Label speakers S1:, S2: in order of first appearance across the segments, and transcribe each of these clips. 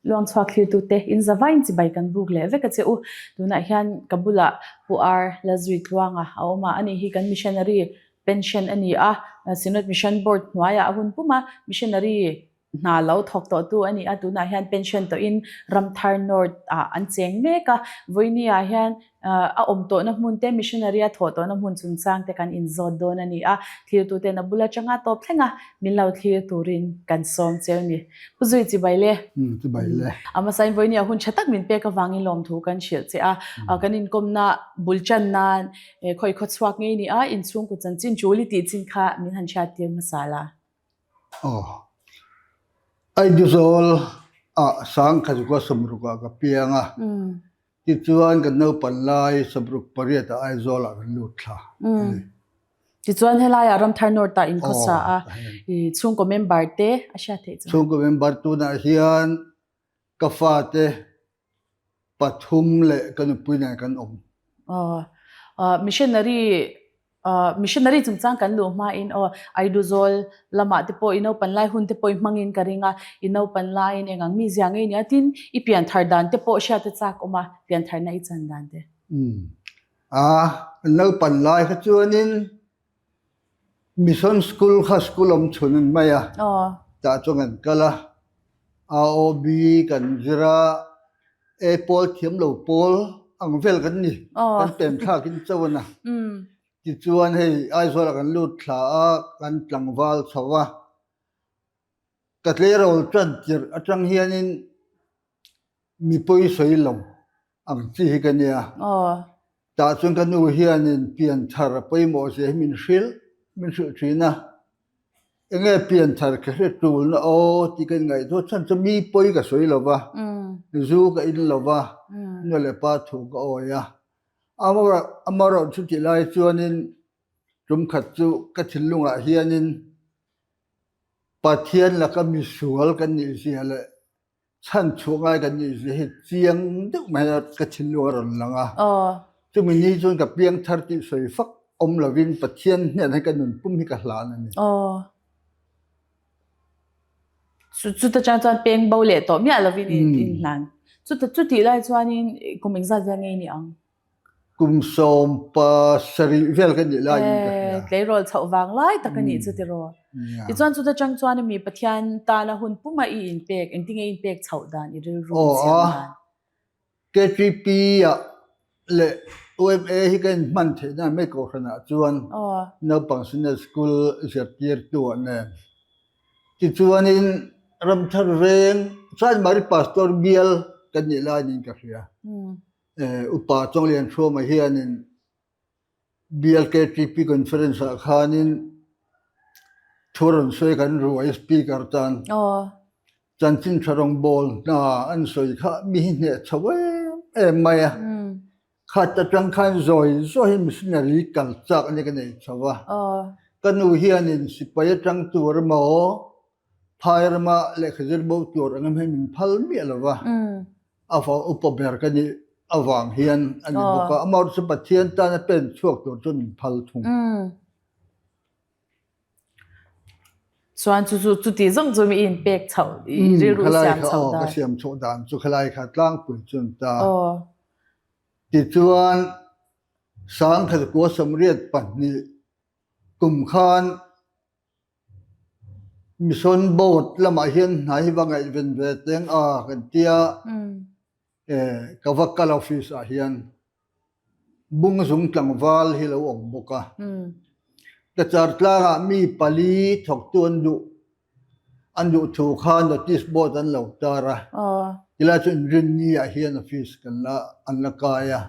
S1: Luangchhuak thlirtute in zavain chibai kan buk leh vek a che u. Tunah hian ka bulah Pu Ar Lalzuitluanga a awm a, ani hi kan missionary pension a ni a, Synod Mission Board hnuaiah a hun pum a, missionary hna lo thawk tawhtu a ni a, tunah hian pension tawhin Ramthar North ah an cheng mek a, Vawiini ah hian a awm tawhna hmun te, missionary a thawh tawhna hmun chungchang te kan inzawt dawn a ni a, thlirtuten a bul atanga tawp thleng a, min lo thlir turin kan sawm cheu ni. Pu Zui chibai le.
S2: Chibai le.
S1: A hmasain Vawiini ah hun tha tak min pek avangin lawmthu kan hrilh che a, kan inkawmna bul tan nan khawi khaw chhuak ngei ni a, inchhungkaw chanchin tul i tih chin kha min han hriat tir hmasa la.
S2: Aw. Aizawl ah Sangkhazuka sawmruk ah ka piang a. Tichuan kan naupan lai sawmruk pariat ah Aizawl ah kan lut thla a ni.
S1: Tichuan helai ah Ramthar North ah in khawsa a, chhungkaw member te a hriat theih chuan.
S2: Chhungkaw member tunah hian ka fate pathum leh ka nupui nen kan awm.
S1: Aw, missionary missionary chungchang kan luh hmain aw Aiduzawl lamah te pawh i naupan lai hun te pawh i hmangin ka ring a, i naupan laiin eng ang mi zia ngei nia tin i pianthar dan te pawh hriat a chak awm a, piantharna i chan dan te.
S2: Umm, a naupan lai kha chuanin Mission School kha school awm chhun an mai a, tah chuan kan kal a, AOB kan zir a, A pawl thiam lo pawl ang vel kan ni, kan pem thlak in cho a na. Tichuan hei Aizawl ah kan lut thla a, kan tlangval chho a, ka tleirawl tan tirh atang hianin Mipui sawi lo ang chi hi ka nia. Tah chuan ka nu hianin pianthar a pawimawh zia hi min hrilh, min hrilh thin a. Enge pianthar ka hre tulna aw tih ka inngaihtuah chhan chu mi pawi ka sawi lo va, zu ka in lo va, nu leh pa thu ka awi a. Amaherawhchu chutih lai chuanin tumkhat chu ka thinlungah hianin Pathian laka misual kan nih zia leh Chhan chhuah ngai kan nih zia hi chiang deuh mai a ka thinlung a rawn lang a. Chumi ni chuan ka piang thar tih sawi fak awm lovin Pathian hnenah hian ka nun pum hi ka hlan a ni.
S1: Chuta chang chuan peng bo leh tawh miah lovin in hlan. Chuta chutih lai chuanin kum engzat vel ngei ni ang?
S2: Kum sawm pasarih vel ka nih laiin ka hria.
S1: Tleirawl chhoh vang lai tak a nih chu tiraw. Tichuan chuta chang chuan mi Pathian tana hun puma i inpek, engtinge i inpek chhoh dan, i rilru siam dan?
S2: KTP ah leh UMA hi ka inhman theih nan mai kohhranah chuan naupang senior school zirtirtu ah nen. Tichuanin Ramthar veng Chanmari Pastor bial kan nih laiin ka hria. Upa Chawnglian Hruama hianin BLKTP Conference ah khanin thu rawn sawi kan ruai Speaker tan chanchin tha rawngbawl hna an sawi kha mi hi hneh chho em em mai a. Khat atang khan zawi zawiin missionary kal chak a ni ka nei chho a. Ka nu hianin sipai atang tur emaw phai rama lehkha zir bo tur ang em hi min phal miah lo va. A fa upa ber ka nih avang hian a ni bawk a, amaherawhchu chu Pathian tana pen chhuak tur chuan min phal thung.
S1: Chuan chu chu chuti zawng chu mi inpek chhoh i rilru i siam chhoh dan.
S2: Ka siam chhoh dan chu khalai kha tlangpui chu an ta. Tichuan 1982 kum khan Mission board lamah hian hna hi va ngaihven ve teng a kan tia ka va kal office ah hian Bungzung tlangval hi lo awm bawk a. Ka char tlangah mi pali thawktu an duh an duh thu kha notice board an lo tar a. Tilai chu inrinni ah hian office kan la an la kai a.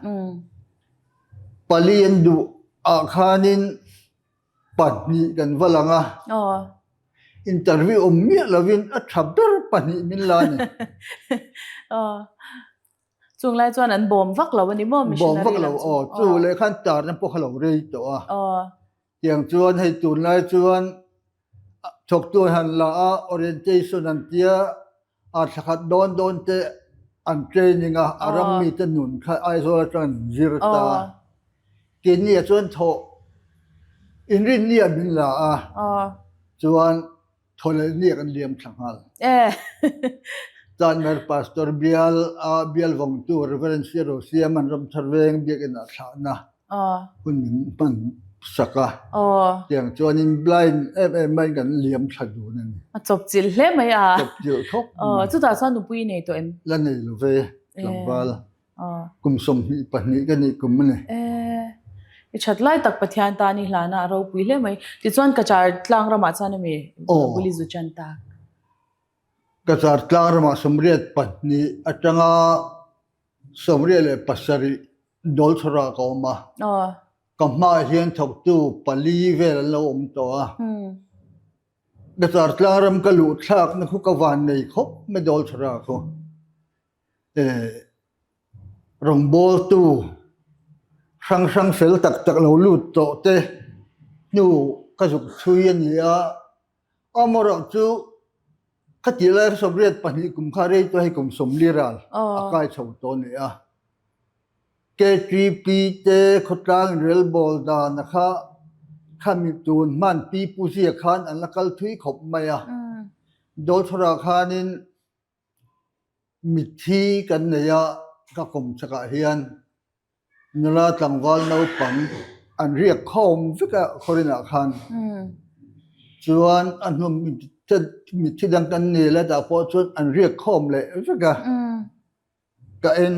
S2: Pali an duh ah khanin pahnih kan va lang a, interview awm miah lovin a tha ber pahnih min la a ni.
S1: Chung lai chuan an bawm vak lo a ni maw
S2: missionary Bawm vak lo aw, chu leh khan tarna pawh kha lo rei tawh a. Tiang chuan hei tunlai chuan thawktu an han la a, orientation an tia a thla khat dawn dawn te an training a, a ram mite nun kha Aizawl atang an zir ta a. Keini ah chuan thawh inrinni ah min la a, chuan thawhlelni ah kan liam thla nghal. Chanmer Pastor bial a bial vawngtu Rev. Sir Siaman Ramthar Veng biakinn ah thlahna hun min hman sak a. Tiang chuanin blind em em maiin kan liam thla dun a ni.
S1: A chawpchilh hle mai a.
S2: Chawpchilh khawp mai.
S1: Chutah chuan nupui i nei tawh em?
S2: La nei lo ve, tlangval. Kum 22 ka nih kum a ni.
S1: I that lai tak Pathian tan i hlana a ropui hle mai. Tichuan Kachar tlang ramah chuan a mi bul i zu chan tak?
S2: Kachar tlang ramah 82 atanga 87 Dawlchhawrah ka awm a. Ka hmaah hian thawktu pali vel an lo awm tawh a. Kachar tlang ram ka luh thlakna khu ka van nei khawp mai Dawlchhawrah khu. Rawngbawltu hrang hrang fel tak tak lo lut tawh te hnu ka zuk chhui a ni a, amaherawh chu ka tih lai 82 kum kha rei tawh hei kum 40 ral a kai chho tawh a ni a, KTP te khawtlang inrelbawl dana kha khami tun hman pi pu zia khan an la kal thui khawp mai a, Dawlchhawrah khanin Mitthi kan nei a, ka kawm chakah hian nula tlangval naupang an riak khawm vek a khawrinah khan. Chuan a hnu mitthi dang kan nei la tah pawh chuan an riak khawm leh vek a. Ka en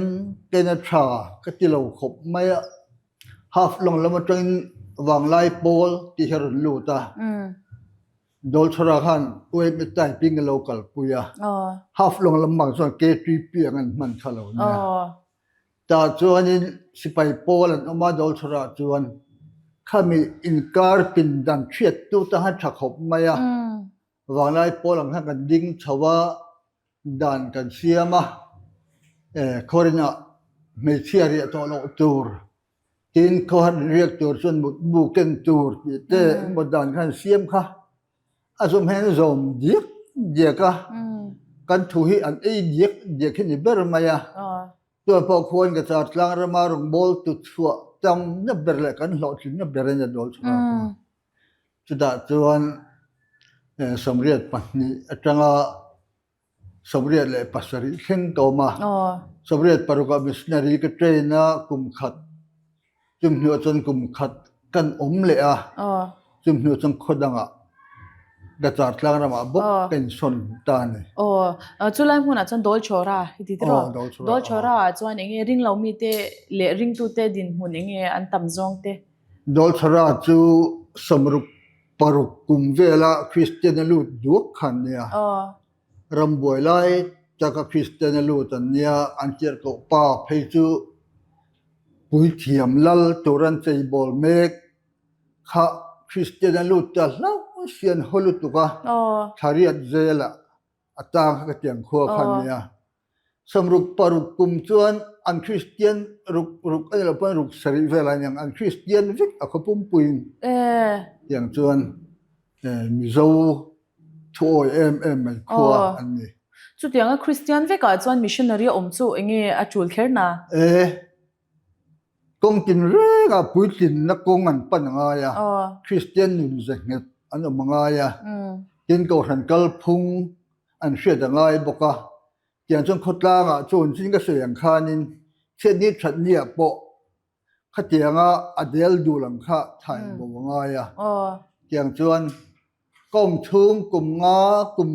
S2: ken a tha ka ti lo khawp mai a. Half long lam atangin vanglai pawl tih hi a rawn lut a. Dawlchhara khan UMA typing a lo kalpui a, half long lam bang chuan KTP ang an hman kha lo nia. Tah chuanin sipai pawl an awm a Dawlchhara chuan khami inkar pindan hriattu te khan tha khawp mai a, vanglai pawl ang khan kan ding chho a, dan kan siam a, khawrinah hmeichhia riah tawh loh tur Tin, khawhar riak tur chuan mutbu ken tur tih te engmaw dan khan siam kha a zawm hian a zawm diak diak a, kan thu hi an ei diak diak hi ni ber mai a. Chuan pawh khuan ka char tlang rama rawngbâwl tu chhuah tamna ber leh kan hlawhtlinna ber a ni a dawl chhuak a. Chutah chuan 82 atanga 87 thleng ka awm a. 86 ah missionary ka train a kum khat chum hnuah chuan kum khat kan awm leh a. Chum hnuah chuan khaw dangah Gachar tlang ramah bawk ka insawn ta a ni.
S1: Aw, chulai hmunah chuan Dawlchawra i ti tiraw? Dawlchawra ah chuan enge ringlo mite leh ringtute dinhmun enge an tam zawng te?
S2: Dawlchawra chu 66 kum vela Kristian a lut duak kha an nia. Rambuai lai taka Kristian a lut an nia, an tirhkoh pa phei chu puithiam lal tur an cheibawl mek kha Kristian a lut ta hlauh si an haw lutuk a, Thlariat zelah a tang kha ka tiang khua kha an nia. 66 kum chuan an Kristian ruk ruk a ni lo pawn ruk sarih vel a niang an Kristian vek a khaw pumpuiin tiang chuan Mizo thuawi em em mai khua an ni.
S1: Chutianga Kristian vekah chuan missionary a awm chu enge a tul kher na?
S2: E, kawng tinrengah puitlinna kawng an pan a ngai a, Kristian nun ze nghet an awm a ngai a, tin Kohhran kalphung an hriat a ngai bawk a, tiang chuan khawtlangah chuan chin ka sawi ang khanin chhiatni thatniah pawh khatianga a del dul ang kha thain bo a ngai a, tiang chuan ka awm chhung kum nga kum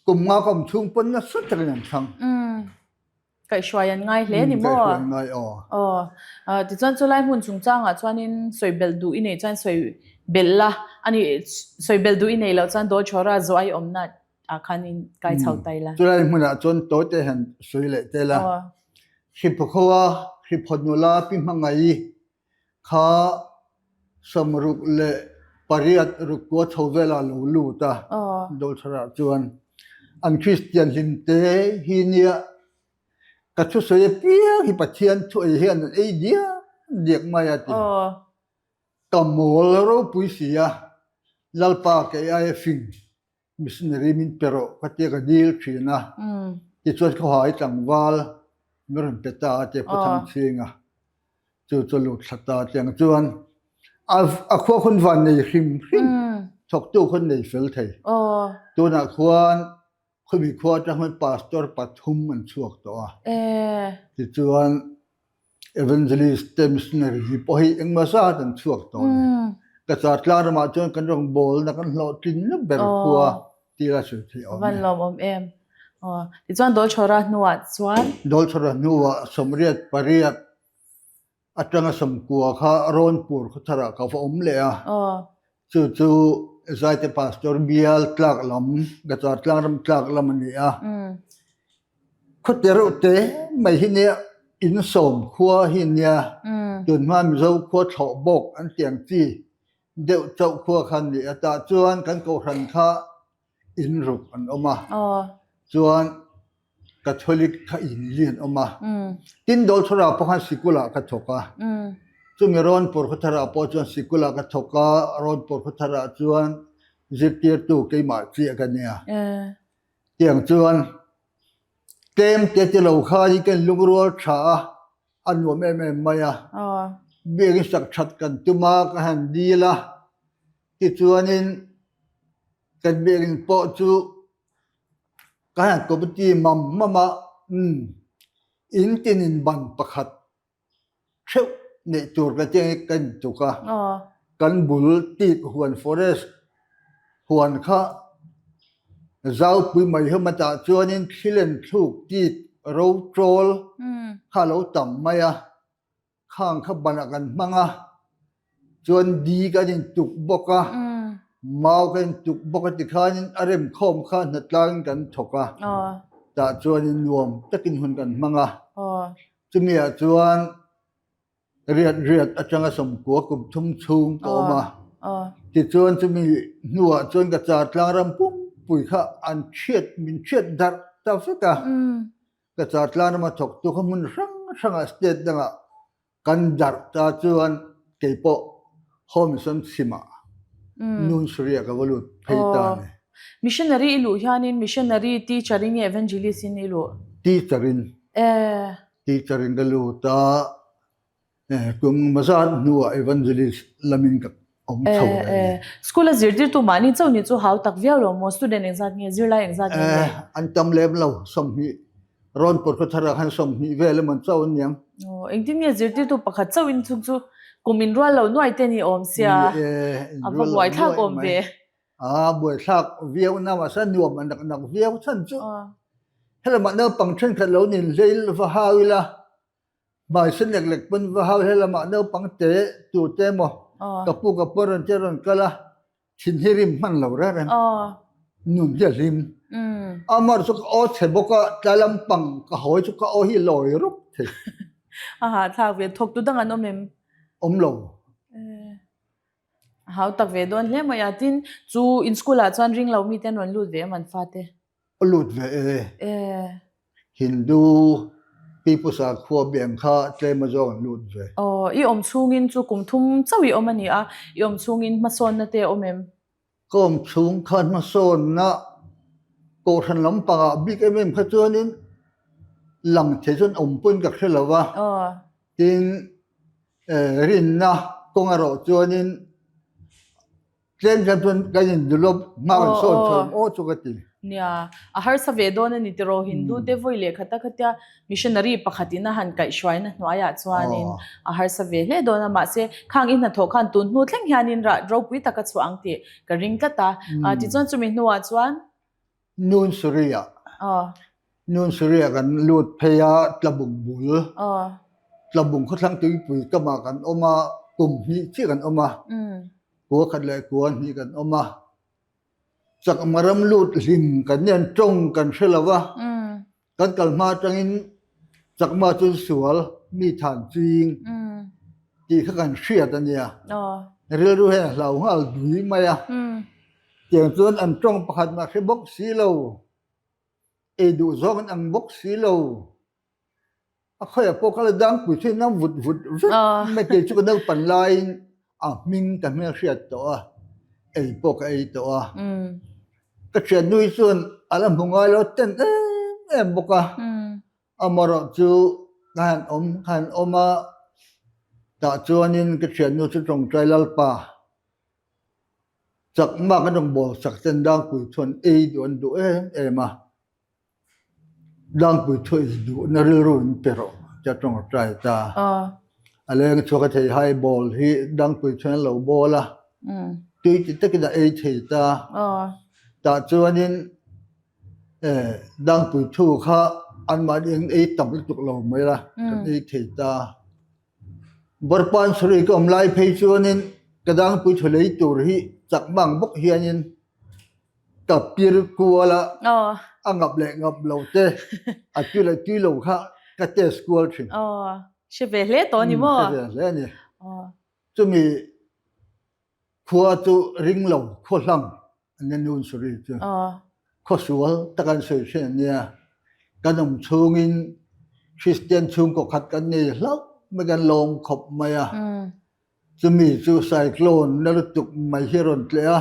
S2: kum nga ka awm chhung pawn nasa takin an thlang.
S1: Kaihhruai an ngai hle ni maw?
S2: Kaihhruai an ngai aw.
S1: Aw. Tichuan chulai hmun chungchangah chuanin sawi belh duh i neih chuan sawi belh la, ani sawi belh duh i neih loh chuan Dawlchhawra zawh ai awmna ah khanin kai chho tai la.
S2: Chulai hmunah chuan tawite han sawi leh tel a. Hriphaw Hriphaw nula pi hmangaih Kha 68 rukkua chho velah lo lut a, Dawlchharah chuan an Kristian hlimte hi nia ka thusawi apiang hi Pathian thu ei hian an ei diak diak mai a ti. Ka mawl ropui si a, Lalpa kei aia fing Missionary min pe rawh ka tia ka dil thin a, tichuan khawhai tlangval min rawn pe ta a tia Pu Thangchhinga chu chu lut thla ta tiang chuan a khua khawn van nei hrim hrim thawktu khawn nei fel thei. Tunah khuan. Khawmi khua atang hian pastor pathum an chhuak tawh a. Tichuan evangelist te missionary hi pawh hi engmaw zat an chhuak tawh a ni. Ka char tlang ramah chuan kan rawngbawlna kan hlawhtlinna ber khua tih a sawi theih awm e.
S1: Van lawm awm em. Tichuan Dawlchhawra hnuah chuan.
S2: Dawlchhawra hnuah sawmriat pariat Atanga sawmkua kha Rawnpur khawtharah ka va awm leh a, chu chu Zaite Pastor bial tlak lam, Gachar tlang ram tlak lam a ni a. Khawte reuh te mai hi nia in sawm khua hi nia, tunhma Mizo khua thlawh bawk an ti ang chi deuh chauh khua kha a ni a, tah chuan kan kohhran kha in ruk an awm a, chuan Catholic kha in lian awm a. Tin Dawlchhawrah pawh khan sikulah ka thawk a. Chumi Rawnpur khawtharah pawh chuan sikulah ka thawk a, Rawnpur khawtharah chuan zirtirtu keimah chiah ka nia. Tiang chuan tlem te ti lo khan hi ka inlungrual tha a, a nuam em em mai a. Biakin sak that kan tum a, ka han dil a. Tichuanin kan biakin pawh chu Ka han committee mam mam a, umm, in tin in ban pakhat theuh neih tur ka ti ang ka intuk a, kan bul tik huan forest huan kha zaupui mai ho matah chuanin thlilen thluk tik ro tawl kha a lo tam mai a. Khang kha banah kan hmang a, chuan di kan intuk bawk a, mau kan intuk bawk a tikhanin a remkhawm kha hnatlangin kan thawk a, tah chuanin nuam takin hun kan hmang a. Chumi ah chuan riat riat atanga sawmkua kum thum chhung ka awm a, tichuan chumi hnuah chuan ka char tlang ram pumpui kha an chhiat min chhiat darh ta vek a. Ka char tlan rama thawktu kha hmun hrang hrangah state dangah kan darh ta chuan keipawh Home Mission chhimah Nun Suria ka va lut phei ta a ni.
S1: Missionary i luh hianin missionary teacher in nge evangelist in i luh?
S2: Teacher in. Teacher in ka lut a. Kum mazat hnuah evangelist lamin ka awm chho leh a ni.
S1: School a zirtirtu mahni chauh ni chu hau tak viau lo maw? Student engzat nge? Zirlai engzat nge nei?
S2: An tam lem lo, 20, Rawnpur khawthar ah khan 20 vel emaw chauh an niang.
S1: Aw, engtin nge zirtirtu pakhat chauh in chung chu kum inrual lo nuai te ni awm sia, a va buaithlak awm ve.
S2: A buaithlak viau na mahse nuam a nak nak viau chhan chu. Helamah naupang thenkhat lo nin hlei va hau ila, Hmai sen lek lek pawn va hau helamah naupang te tur te emaw ka pu ka pu rawn te rawn kal a, thin hi rim hman lo reng reng. Nun hi a hlim. Amar chu ka aw chhe bawk a, tlai lampang ka hawi chu ka aw hi lawi rup thei.
S1: A hahthlak ve, thawktu dang an awm em?
S2: Awm lo.
S1: A hau tak ve dawn hle mai a, tin chu in school ah chuan ring lo mite an rawn lut ve em an fate?
S2: A lut ve e. Hindu pipu sakhua biang kha tlem a zawng an lut ve.
S1: Aw, i awm chhungin chu kum thum chauh i awm a ni a, i awm chhungin hmasawnna te a awm em?
S2: Ka awm chhung khan hmasawnna Kohhran lampangah bik em em kha chuanin lang thei chuan awm pawhin ka hre lo va. Tin, rinna kawng erawh chuanin Tlem tlem chuan kan in develop hma kan sawn chho em aw chu ka ti.
S1: Nia, a harsa ve dawn a ni tiraw Hindu te vawi leh khata khatia missionary pakhat in a han kaihhruaina hnuaiah chuanin a harsa ve hle dawn a, mahse khang i hnathawh khan tun hnu thleng hianin rah ropui tak a chhuah ang tih ka ring tlat a, tichuan chumi hnuah chuan
S2: Nun Suria. Nun Suria kan lut phei a, Tlabung bul. Tlabung khawthlang tuipui kamah kan awm a, kum hnih chiah kan awm a. Kua khat leh kua hnih kan awm a. Chakma ram lut hlim kan nia, tawng kan hre lo va. Kan kal hma atangin Chakma chuan sual mi than ching tih kha kan hriat a nia. Rilru hian a hlau nghal dui mai a. Tiang chuan an tawng pakhat mah hre bawk si lo, ei duh zawng an ang bawk si lo. A khawiah pawh ka la dangpui thin a vut vut vek mai kei chu ka naupan laiin a hming ka hmelhriat tawh a, ei pawh ka ei tawh a. Ka thiannu hi chuan a la hmu ngai lo ten em em bawk a, amaherawh chu ka han awm ka han awm a, tah chuanin ka thiannu chu tawngtai Lalpa chakma kan rawn bawl sak ten dangpui chuan ei duh an duh em em a. Dangpui thu i duhna rilru in pe rawh tia tawngtai ta. A leng chhuak a thei hai bawl hi dangpui chuan a lo bawl a, tui ti takin a ei thei ta. Tah chuanin dangpui thu kha anmahni an ei tam lutuk lo mai la, kan ei thei ta. Bawrhpan sarih ka awm lai phei chuanin ka dangpui thu lei tur hi chak mang bawk hianin ka pir kual a, a ngap leh ngap lo te, a tui leh tui lo kha ka test kual thin.
S1: Aw, hre ve hle tawh a ni maw?
S2: Hre ve hle a ni. Chumi khua chu ring lo khaw hlang an nia nun suri chu. Khaw sual tak an sawi thin a nia. Kan awm chhungin Kristian chhungkaw khat kan nei hlauh mai kan lawm khawp mai a. Chumi chu cyclone na lutuk mai hi a rawn tleh a,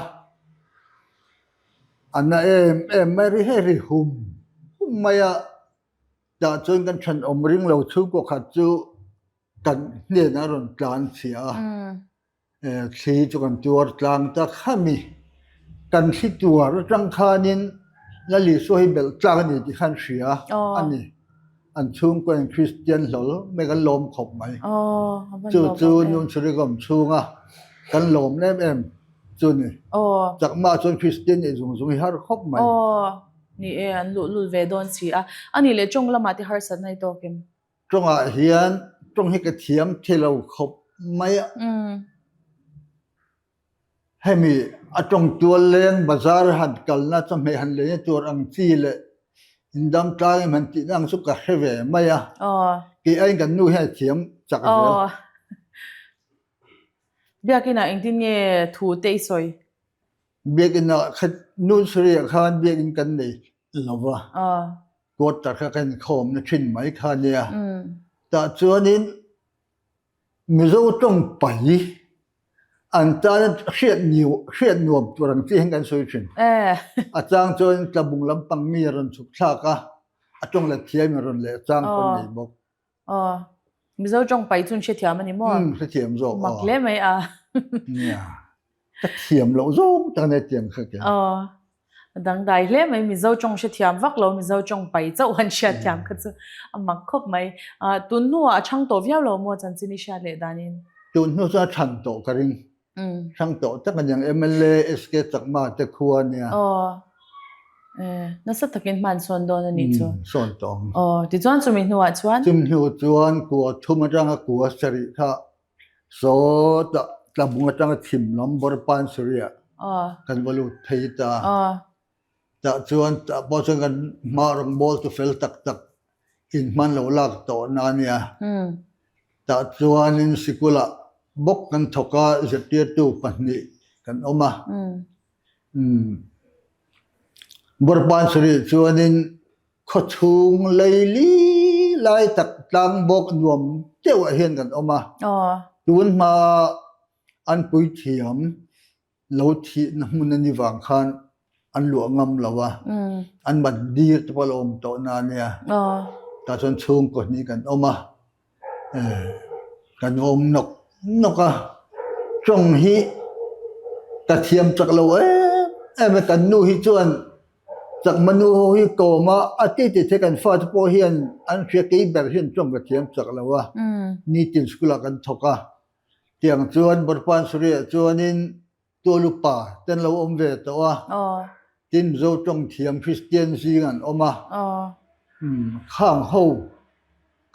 S2: a na em em mai ri hei ri hum hum mai a, tah chuan kan thenawm ring lo chhungkaw khat chu kan hnenah a rawn tlan chhia a, thli chu kan tuar tlang ta khami kan thli tuar atang khanin Lal Isua hi belh tlak a ni tih khan hria a ni. An chhungkaw in Kristian hlawl mai kan lawm khawp mai. Chu chu Nunchhurigawm chhunga kan lawm em em chu ni. Chakma chuan Kristian nih zung zung hi har khawp mai.
S1: Ni e, an luh lul ve dawn si a. A nih leh tawng lamah te harsatna i tawk em?
S2: Tawngah hian tawng hi ka thiam thei lo khawp mai a. Hemi a tawng tual leng bazar han kalna chawhmeh han leina tur ang chi leh indam tlang em han tihna ang chu ka hre ve mai a, kei aiin kan nu hian a thiam chak zel.
S1: Biakinah engtin nge thu te i sawi?
S2: Biakinah kha Nursery-ah khan biakin kan nei lo va, quarter kha kan inkhawmna thin mai kha a nia. Tah chuanin Mizo tawng pai an tana hriat niu hriat nuam tur ang chi hian kan sawi thin. A chang chuan tlabung lampang mi a rawn chhuk thlak a, a tawng let thiam in a rawn leh chang pawn nei bawk.
S1: Aw, Mizo tawng pai chu an hrethiam a ni maw?
S2: Umm, hrethiam zawk aw.
S1: Mak hle mai a.
S2: Nia, ka thiam loh zawng tak a nia tiang kha ke.
S1: Aw, a dangdai hle mai, Mizo tawng hrethiam vak lo, Mizo tawng pai chauh han hriatthiam kha chu a mak khawp mai. Tun hnuah a chhang tawh viau lo maw chanchin i hriat leh danin?
S2: Tun hnu chuan a chhan tawh ka ring. Hrang tawh tak a niang mla SK Chakma te khua ania.
S1: Aw nasa takin hman sawn dawn a nih chu.
S2: Sawn tawh ang.
S1: Aw tichuan chumi hnuah chuan.
S2: Chumi hnu chuan kua thum atanga kua sarih kha sawtah tlabung atanga chhim lam Bawrhpansuri-ah kan va lut phei ta. Tah chuan tah pawh chuan kan hma rawngbâwl chu fel tak tak in hman lo lak tawh na a nia. Tah chuanin sikulah bawk kan thawk a, zirtirtu pahnih kan awm a. Bawrhban sarih chuanin khawchhung leili lai tak tlang bawk nuam deuhah hian kan awm a. Tun hma an puithiam lo thihna hmun a ni vang khan an luah ngam lo a, an mandir te pawh a lo awm tawh na ania, tah chuan chhungkaw hnih kan awm a, kan awm nawk nawk a, tawng hi ka thiam chak lo em em a, kan nu hi chuan chakma nu ho hi kawm a, a ti ti thei kan fate pawh hian an hria kei ber hian tawng ka thiam chak lo a, nitin school ah kan thawk a. Tiang chuan Bawrhpansuri-ah chuanin Tualupa te an lo awm ve tawh a, tin Mizo tawng thiam Kristian zing an awm a. Khang ho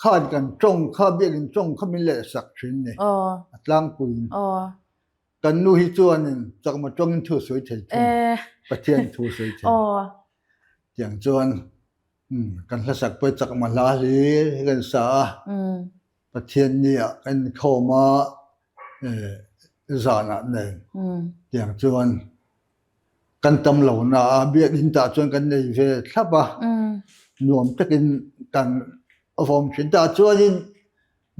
S2: khan kan tawng kha biakin tawng kha min lehsak thin ni, a tlangpuiin. Kan nu hi chuanin chakma tawngin thu sawi thei thung, Pathian thu sawi thei. Tiang chuan kan hlasak pawh chakma hla hlir hi kan sa a. Pathian ni ah kan inkhawm a, zanah nen tiang chuan kan tam lo na a, biakinn tah chuan kan nei ve thlap a, nuam takin kan awm thin. Tah chuanin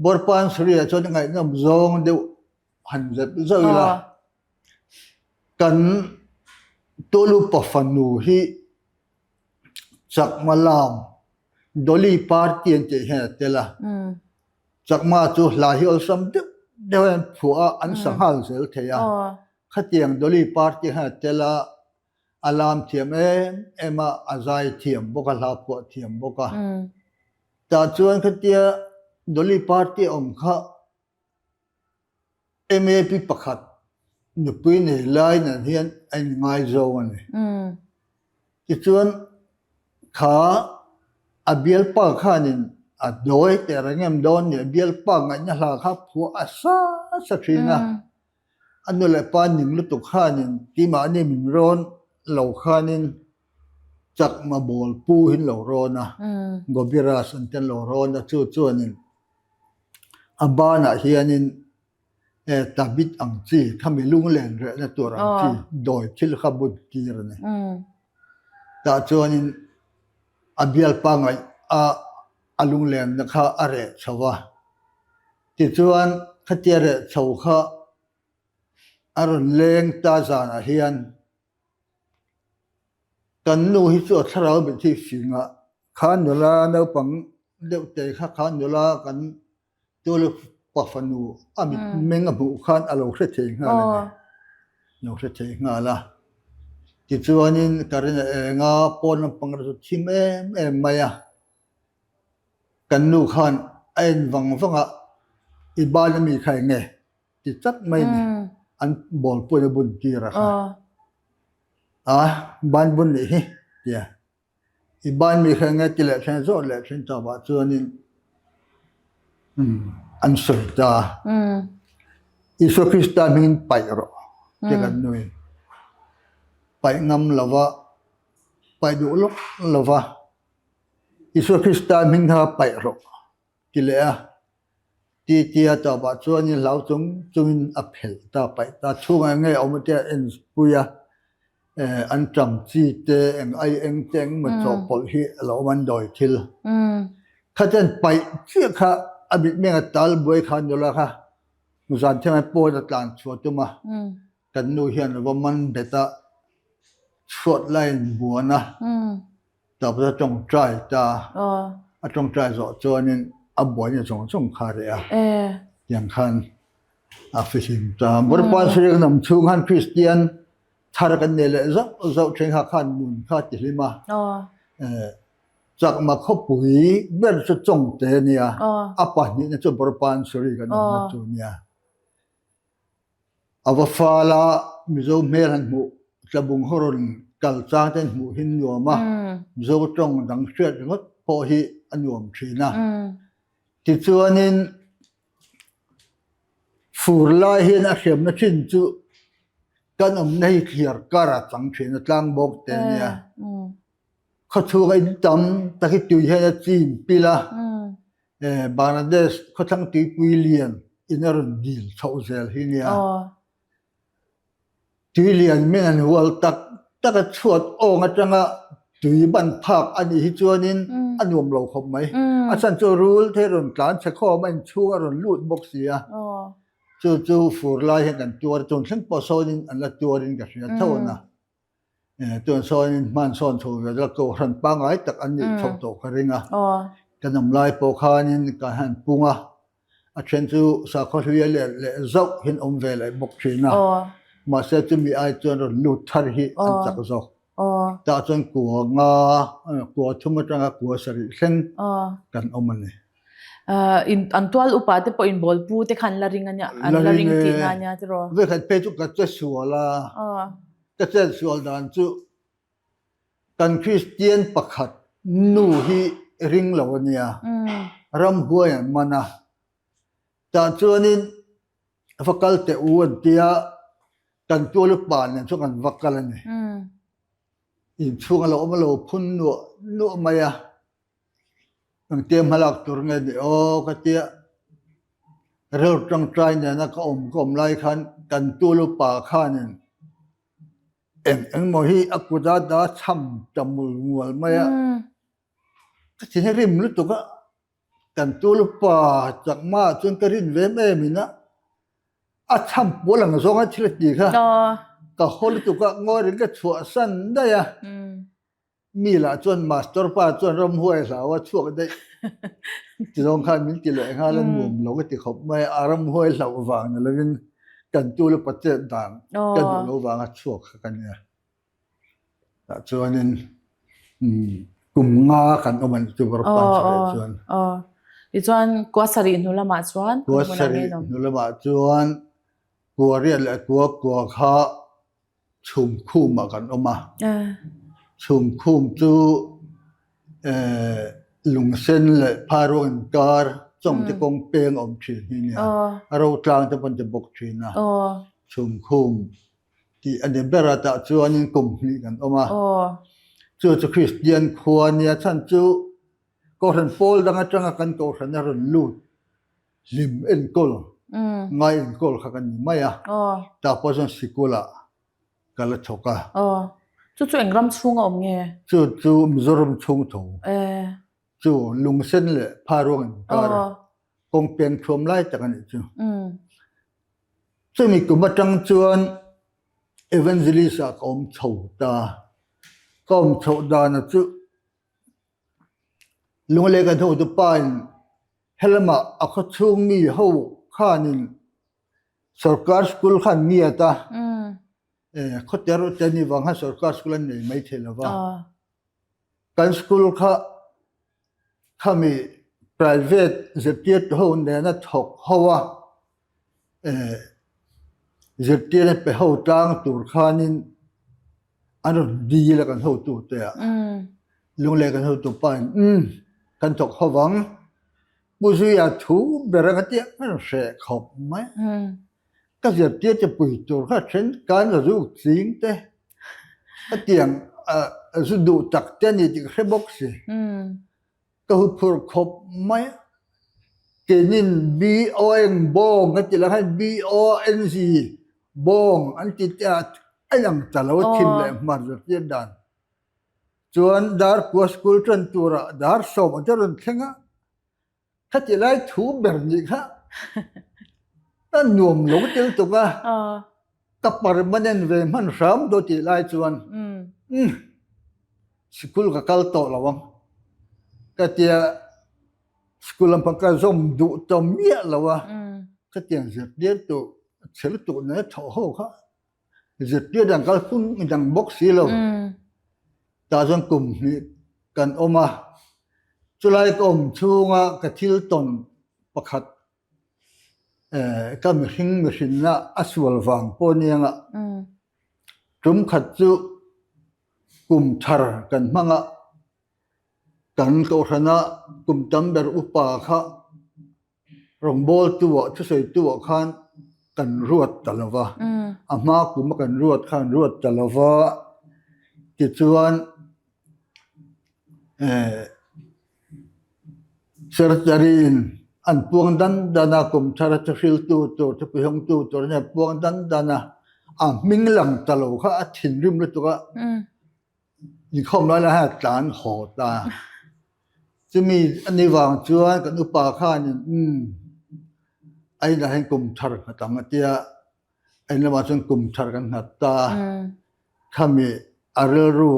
S2: Bawrhpansuri ah chuan ngaihnawm zawng deuh han zep zauh ila, kan Tulupa fanu hi Chakma lam Dolly Party an tih hian a tel a, Chakma chu hla hi awlsam deuh deuh hian an phuah a, an sa nghal zel thei a, khatiang Dolly Party hian a tel a. A lam thiam em em a, a zai thiam bawk a, hla phuah thiam bawk a. Tah chuan khatia Dolly Party awm kha MAP pakhat nupui nei lai nan hian a inngaizawng a ni. Tichuan kha a bialpa khanin a dawi teh reng em dawn ni, a bialpa ngaihna hla kha phuah a sa sa thin a. A nu leh pa ning lutuk khanin keimahni min rawn lo khanin chakma bawl pu hin lo rawn a, Gobiras an ten lo rawn a, chu chuanin a banah hianin tabit ang chi khami lunglen rehna tur ang chi dawi thil kha bun tir a ni. Tah chuanin a bialpa ngaih a a lunglenna kha a reh chho a. Tichuan, khatia reh chho kha a rawn leng ta zanah hian kan nu hi chu a thlarau beh thik fing a, kha nula naupang deuh te kha kha nula kan tual pa fanu a mit meng a hmuh khan a lo hre thei nghal a ni, lo hre thei nghal a. Tichuanin ka rin a eng a, pawn lampang erawh chu thim em em mai a. Kan nu khan a en vang vang a, i ban ami kha eng nge? ti chat mai ni. An bawl pawhin a bun tir a kha. A ban bun nih hi tia. I ban mi kha eng nge ti leh then zawt leh then chauhah chuanin an sawi ta. Isua Krista hmingin paih rawh tia kan nuin paih ngam lova, paih duh lawk lova. Isua Krista hming kha paih rawh ti leh a, ti tia tawpah chuanin hlau chung chungin a phelh ta paih ta. Chhungah eng nge a awm tia a en pui a, eh an ṭam chi te eng ai eng te eng emaw chawhpawlh hi a lo awm an dawi thil. Khaten paih chiah kha a mitmeng a tal buai kha nula kha zan thiangah pawn a tlan chhuah tum a. Kan nu hian a va man bet a, chhuat laiin buan a, tawp a tawngtai ta a, a tawngtai zawh chuanin a buaina zawng zawng kha a reh a, tiang khan a fihlim ta. Bawrhpan Sri Hnam chhung khan Kristian thar kan nei leh zauh zauh then kha khan nun kha a tihlim a, Chakma khawpui ber chu Chawngte a nia, a pahnihna chu Bawrhpan Sri kan awmna chu a nia. A va fal a, Mizo hmel han hmuh tlabung ho rawn kal chang te an hmuh hi nuam a, Mizo tawng dang hriat ringawt pawh hi a nuam thin a. Tichuanin fur lai hian a hriamna thin chu kan awmna hi thliar kar a chang thin a, tlang bawk te a nia. Khawchhung a in tam tak hi tui hian a chim pil a, Bangladesh khawthlang tuipui lian in a rawn dil chhoh zel hi nia. Tui lian min an hual tak tak a chhuat awng atanga tui ban phak a nih hi chuanin a nuam lo khawp mai. A chhan chu rul te rawn tlan chhe khawm a inchhung a rawn lut bawk si a. Chu chu fur lai hian kan tuar tun thleng pawh sawnin an la tuarin ka hria tho a na. Chuan sawnin hman sawn chho ve la kohhran pangngai tak an nih chhoh tawh ka ring a. Kan awm lai pawh khanin ka han pung a, a then chu sakhaw hlui a leh leh zauh hian awm ve leh bawk thin a. Mahse chumi ai chuan rawn lut thar hi an chak zawk. Tah chuan kua nga, kua thum atanga kua sarih thleng kan awm a ni.
S1: An tual upa te pawh in bawl pu te khan la ring a nia, an la ring tihna a nia tiraw?
S2: Vekhat phei chu ka che sual a. Ka chetsual dan chu kan Kristian pakhat nu hi ring lo a nia, ramhuai an man a, tah chuanin va kal teh u an tia, kan tual upa nen chuan kan va kal a ni. Inchhung a lo awm a lo phun nuah nuah mai a. Engtia hmalak tur nge ni aw ka tia rilru tangtai nena ka awm ka awm lai khan kan tul upa khanin eng engmaw hi a kut a da cham ta mul ngual mai a, ka thin a rim lutuk a, kan tul upa chakma ah chuan ka rin ve em em in a, a cham pawl ang zawnga thil a ti kha ka haw lutuk a ngawi reng ka chhuahsan daih a. Mi lah chuan Master pa chuan ramhuai hlau a chhuak daih ti zawng khan min ti leh nghal a nuam lo ka ti khawp mai a, a ramhuai hlauh vang ni lovin kan tu lupa chet dan ka duh lo vang a chhuak kha ka nia. Tah chuanin kum nga kan awm a nih chu Varupan sarih chuan.
S1: Tichuan kua sarih hnu lamah chuan?
S2: Kua sarih hnu lamah chuan kua riat leh kua kua kha chhumkhumah kan awm a. Chhumkhum chu lungsen leh phairuang inkar chawngte kawng peng a awm thin hi nia. A rotlang te pawh an ti bawk thin a. Chhumkhum tih a ni ber a, tah chuanin kum hnih kan awm a. Chu chu Kristian khua nia chhan chu Kohhran pawl dang atanga kan Kohhran a rawn lut hlim enkawl ngai enkawl kha kan ni mai a. Tah pawh chuan sikulah ka la thawk a.
S1: Chu chu eng ram chhung a awm nge?
S2: Chu chu Mizoram chhung tho. Chu lungsen leh pharuang inkar kawng peng thuam lai tak a nih chu. Chumi kum atang chuan Evangelist ah ka awm chho ta. Ka awm chhoh dana chu Lunglei kan hotu pa in helamah a khawchhung mi ho khanin sorkar school khan ngiat a, khawte rawh te ni vang khan sorkar school an nei mai thei lo va. Kan school kha khami private zirtirtu ho nena thawk ho a, zirtirna pe ho tlang tur khanin an rawn dil a kan hotute ah. Lunglei kan hotu pa in umm kan thawk ho vang, Pu Zuia thu ber anga tih an rawn hreh khawp mai. Ka zirtir te pui tur kha then kan la zuk ching te hetiang zu duh tak te a ni tih ka hre bawk si. Ka hu phur khawp mai a, keinin BON bawng kan tih lai khan BONG bawng an ti te a, a lang ta lo a thim leh hmar zirtir dan. Chuan Darkua school tan turah Darsawm a te rawn thleng a, Khati lai thu ber nih kha ka nuam lo tel tuk a, ka permanent ve hman hram daw tih lai chuan umm sikul ka kal tawh lo ang ka tia school lampang ka zawm duh ta miah lo a, khatiang zirtir tu chhe lutuk nena thawh ho kha Zirtir dang kal phung dang bawk si lo. Tah chuan kum hnih kan awm a, chulai ka awm chhunga ka thil tawn pakhat ka mihring mihrinna a sual vang pawh anianga tum khat chu kum thar kan hmang a, kan kohhrana kum tam ber upa kha Rawngbawltu-ah thusawitu-ah khan kan ruat ta lo va, a hma kuma kan ruat khan ruat ta lo va, tichuan eh Secretary-in an puang dan dan a, kum thara thuhriltu tur, thupihawngtu tur ania puang dan dan a, a hming lang ta lo kha a thinrim lutuk a. Inkhawm lai lai hian a tlan haw ta. Chumi a ni vang chuan kan upa khanin umm a inah hian kum thar nghat ang a tia, a in lamah chuan kum thar kan nghat ta. Khami a rilru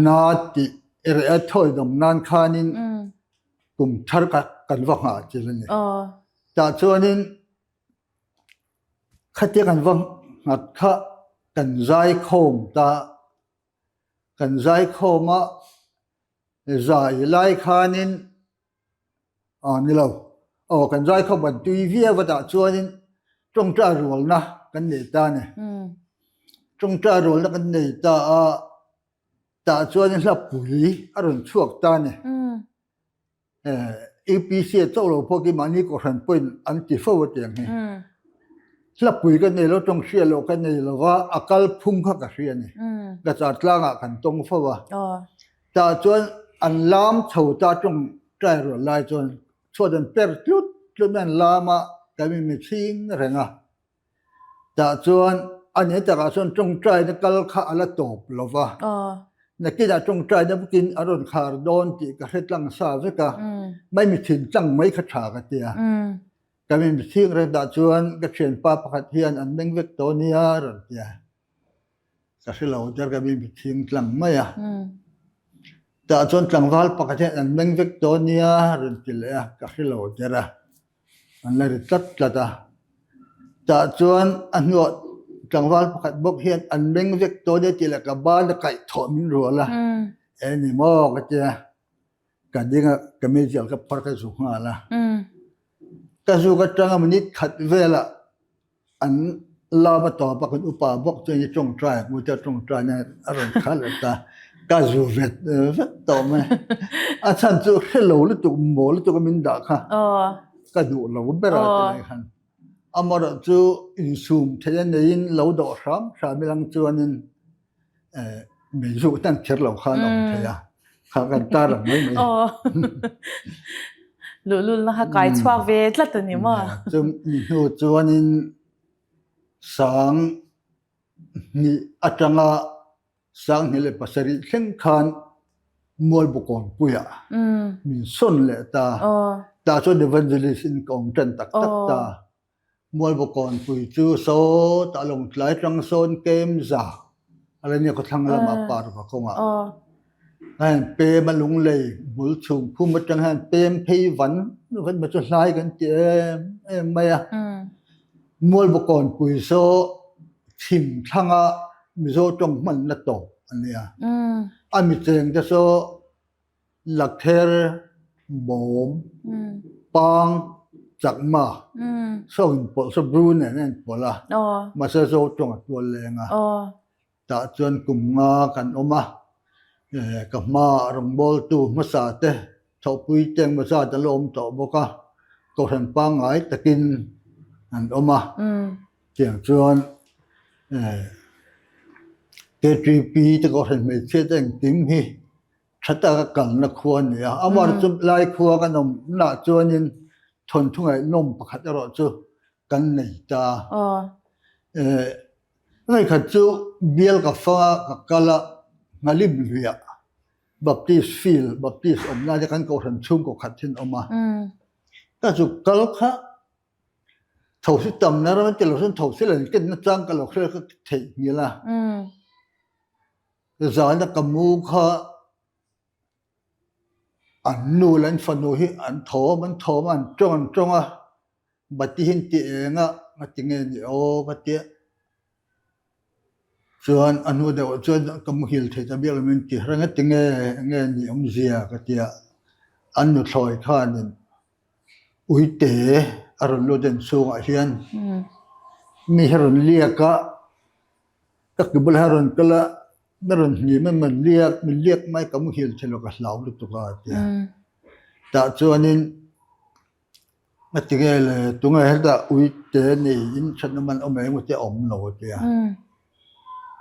S2: na tih erawh a thawi dawm nan khanin kum thar kha kan va nghah chil a ni. Tah chuanin Khatia kan va nghat kha kan zaikhawm ta, kan zaikhawm a zai lai khanin aw ni lo, aw kan zaikhawm kan tui viau a tah chuanin tawngtai rualna kan nei ta a ni. Tawngtai rualna kan nei ta a, tah chuanin hlapui a rawn chhuak ta a ni. UPC a chauh lo pawh khi mahni kohhran pawhin an ti fo a tiang hi. Hlapui ka nei lo, tawng hria loh ka nei lo va, a kal phung kha ka hria a ni. Ka char tlangah kan tawng fo a. Tah chuan an lam chho ta tawng trai rual lai chuan chhuat an per tlut tlut mai an lam a, kan inmi chhing reng a. Tah chuan a ni takah chuan tawngtaina kal kha a la tawp lo va, nakinah tawngtaina bawkin a rawn khar dawn tih ka hre tlang sa vek a, mai mi thin tlang mai kha tha ka ti a. Ka mi mihring reng tah chuan ka thianpa pakhat hian an meng vek tawh nia a rawn ti a, ka hre lo der ka mi mihring tlang mai a. Tah chuan tlangval pakhat hian an meng vek tawh nia a rawn ti leh a, ka hre lo der a. An la ri tlat tlat a. Tah chuan a hnuah tlangval pakhat bawk hian an meng vek tawn e tih leh ka ban a kaih thawh min rual a, eng ni maw ka tia, ka ding a ka meizial ka phar ka zu nghal a. Ka zuk atanga minute khat velah an lam a tawp a kan upa bawk chuan i tawngtai ang u tia tawngtai na a rawn kha leh ta ka zu vet vet tawh mai a chhan chu hre lo lutuk maw lutuk a min dah kha ka duh lo ber a ti lai khan amaherawh chu insum theih a neiin lo dawh hram hram ilang chuanin mei zuk tan kher lo khan a awm thei a kha kan tar ang mai mai.
S1: Aw. Luhlul na kha kai chhuak ve tlat a ni maw?
S2: Chu mi hnu chuanin sang hnih atanga sang hnih leh pasarih thleng khan Mualbukawnpuiah min sawn leh ta. Tah chuan evangelist in ka awm tan tak tak ta. Mualbukawnpui chu sawtah Lawngtlai tang sawn Kemza a la nia khawthlang lamah parva kawngah hian pem a lunglei bul chhung khum atang hian pem phei van van mai chu hlai kan ti em em mai a. Mualbukawnpui saw chhim thlanga Mizo tawng hmanna tawp a nia. A micheng te saw Lakher, Bawm, Pang, Chakma, so in pawlh saw Bru nen a inpawlh a, mahse Zo tawng a tual leng a. Tah chuan kum nga kan awm a, ka hmaah rawngbawltu hmasa te thawhpui te engmaw zat a la awm tawh bawk a, kohhran pangngai takin an awm a. Tiang chuan KTP te kohhran hmeichhia te engkim hi tha taka kalna khua a ni a. Amar chu lai khua kan awmnah chuanin thawnthu ngaihnawm pakhat erawh chu kan nei ta. Ngaihkhat chu bial ka fanga ka kal a, Nghalim luiah Baptist field, Baptist awmna te kan kohhran chhungkaw khat hi an awm a. Ka zuk kal kha thosi tamna ram an ti lo chuan thosi lan kenna chang ka lo hria ka theihnghilh a. Zana ka mu kha an nu leh an fanu hi an thawm an thawm a, an tawng an tawng a, bati hi an ti eng a, nga ti nge ni aw ka tia. Chuan a hnu deuhah chuan ka muhil thei ta biak lo min ti reng a ti nge nge ni awmzia ka tia. An nuthlawi khanin uite a rawn lut en chhungah hian mi hi a rawn liak a. Ka ki bulah rawn kal a, na rawn hnim a min liak, min liak mai ka muhil thei lo ka hlau lutuk a a ti a. Tah chuanin a ti nge le tunge hetah ui te nei in thatna man awm eng emaw te a awm lo a ti a.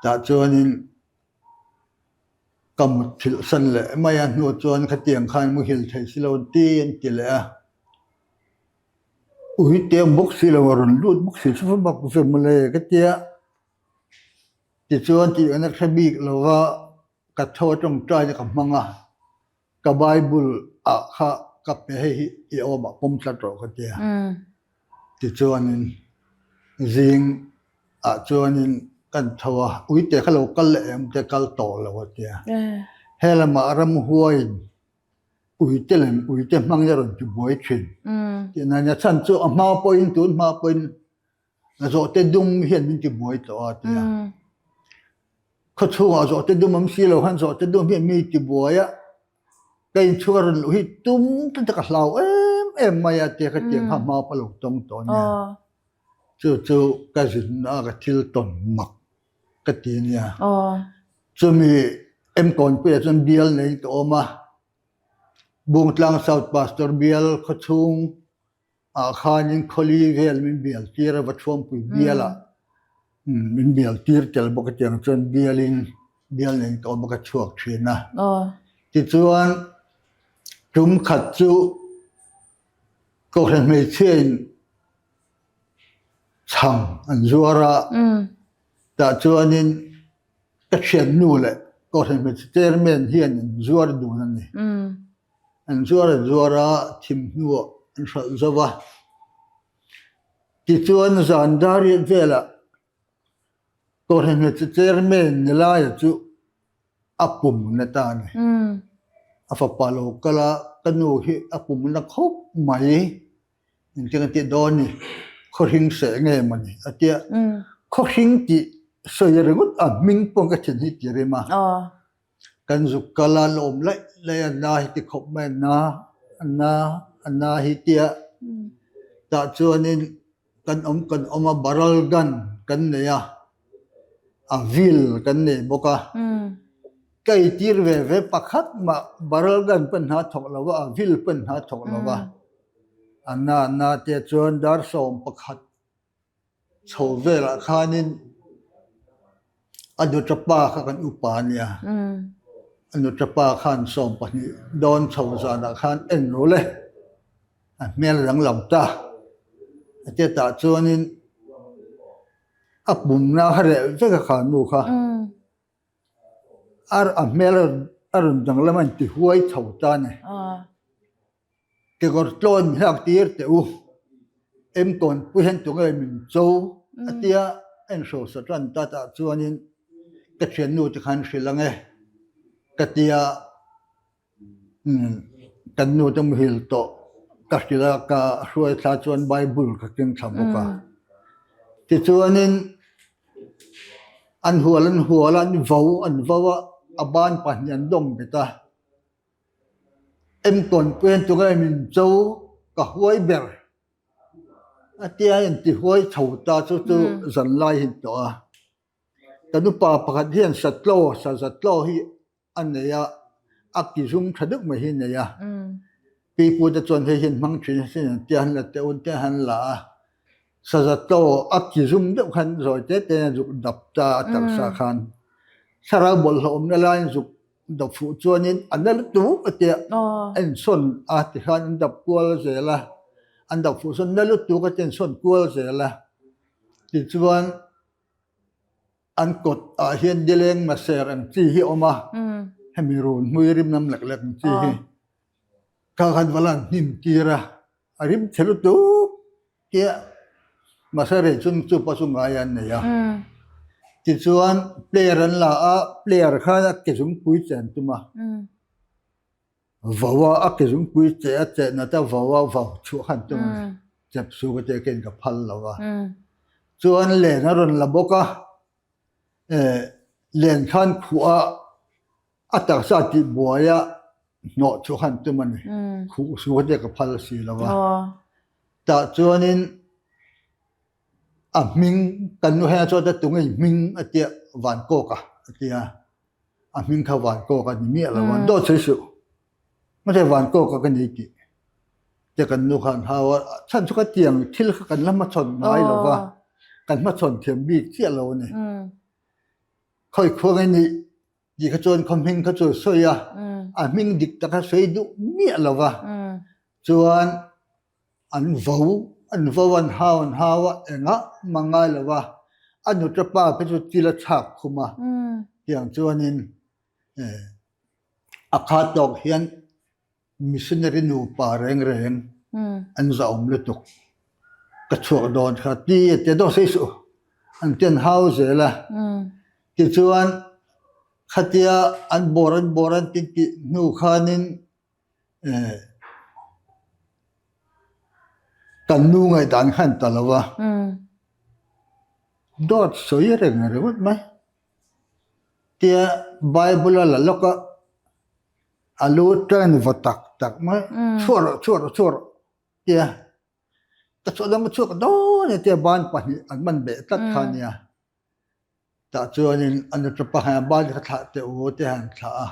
S2: Tah chuanin ka mutthilh san leh mai a hnu chuan khatiang khan muhil thei si lo ti an ti leh a. Ui te awm bawk si lo a rawn lut bawk si chu va bak ve mawle ka tia. Tichuan tih an hre bik lo va, ka tho a tawngtaina ka hmang a, ka Bible ah kha ka pe hei hi i awmah pawm tlat rawh ka tia. Tichuanin zing ah chuanin kan tho a, uite kha lo kal leh em te kal tawh lo a tia. He lamah ramhuaiin uite lem uite hmangin a rawn ti buai thin. Tih nan a chhan chu a hma pawhin tun hma pawhin Zawhte dum hian min ti buai tawh a ti a. Khaw chhungah zawhte dum awm si lo khan zawhte dum hian mi ti buai a, ka inchhung a rawn luh hi tum tum te ka hlau em em mai a tia ka tiang kha hma pawh a lo tawng tawh a nia. Chu chu ka zinna a ka thil tawn mak ka ti a nia. Chumi Emkawnpuiah chuan bial nei ka awm a, Bungtlang South Pastor bial khawchhung ah khanin khawli vel min bial tir a va thuampui bial ah min bial tir tel bawk a tiang chuan bialin bial nen ka awm a ka chhuak thin a tichuan tum khat chu kohhran hmeichhia in chhang an zuar a tah chuanin ka thiannu leh kohhran hmeichhe chairman hian an zuar dun a ni. An zuar an zuar a, thim hnuah an hralh zo va. Tichuan zan dariat velah Kohhran Hmeichhe Chairman ni laia chu a pum na ta a ni. A fapa lo kal a, ka nu hi a pum na khawp mai. Engtin a tih dawn ni, khaw hring seh nge maw ni a tia. Khawhring tih sawi ringawt a hming pawh ka thin hi ti rem a. Kan zuk kal a lawm laih laih a na hi ti khawp mai a na a na a na hi tia tah chuanin kan awm kan awm a barrel gun kan nei a a vil kan nei bawk a ka eitir ve ve pakhat mah barrel gun pawn hna thawk lo va a vil pawn hna thawk lo va a na a na tia chuan dar 11 Chho velah khanin a nuṭa pa kha kan upa a nia. A nuṭa pa khan 12 dawn chho zanah khan en ru le, a hmel a danglam ta. A tia tah chuanin a pumna kha reh vek a kha nu kha. A hmel a rawn danglam a inti huai chho ta a ni. Kekawr tlawn min hak tir teh u, em tawnpui hian tunge min cho a tia a inhrosa tan ta tah chuanin ka thiannu te khan hrilh ang e ka tia kan nu te muhil tawh ka hrilh a ka hruai thla chuan bible ka keng thla bawk a tichuanin an hual an hual a an vo an vo a a ban pahnih an dawm bet a. Enkawn peng tunge min cho ka huai ber a tia inti huai chho ta chu chu zan lai hi tawh a. Ka nupa pakhat hian satlo sazatlo hi a nei a, a ki zum tha deuh mai hi a nei a. Pipu te chuan hei hian hmang thin asin an tia han la teh un te han la a. Sazatlo a ki zum deuh khan zawi te te in a zuk dap ta a taksa khan. Thlarau bawlhhlawh awmna laiin zuk Dap fuh chuanin a na lutuk a tia a insawn a tikhan an dap kual zel a, an dap fuh chuan na lutuk a tia insawn kual zel a, tichuan an kawt ah hian nileng maser ang chi hi a awm a, hemi run hmui rim lam lek lek ang chi hi kha khan va lan hnim tir a. A rim chhe lutuk tia mahse rei chuan chu pawh chu ngai an nei a. Tichuan player an la a, player khan a ke zungpui che an tum a. Vau a, a ke zungpui che a cheh nat a vau a, vau chhuah kha an tum a ni. Chep su ka tia keiin ka phal lo a. Chuan len a rawn la bawk a, len khan khuh a A taksa tih buai a hnawh chu khan tum a ni. Khuh su te ka phal si lo a. Tah chuanin a hming kan nu hena chuan tunge i hming a tia Vankawka a tia. A hming kha Vankawka a ni miah lo a. Dawt sawi suh. Mahse Vankawka ka ni tih te kan nu khan hau a. Chhan chu ka tiang thil kha kan la hmachhawn ngai lo va. Kan hmachhawn thiam bik chiah lo a ni. Khawi khuang i nih Ti kha chuan khaw hming kha chu a sawi a, a hming dik tak a sawi duh miah lo va. Chuan an vo, an vo an hau an hau a, engah mah ngai lo va. A nuta pa kha chu thil a chhak khum a, tiang chuanin a kha tawk hian Missionary nupa reng reng an zahawm lutuk. Ka chhuak dawn kha ti a tia dawn sawi suh an ti an hau zel a. Tichuan khatia an bawr an bawr an ti tih hnu khanin kan nu ngaihdan kha an ta lo va. Dawt sawi reng ringawt mai. Tia Bible a la lawk a. A lu train va tak tak mai chhuah rawh chhuah rawh chhuah rawh tia ka chhuah dang ka chhuak dawn e tia ban pahnih an man beh tlat kha nia tah chuanin a nuṭa pakhat a ban kha thlah teh u te han thlah a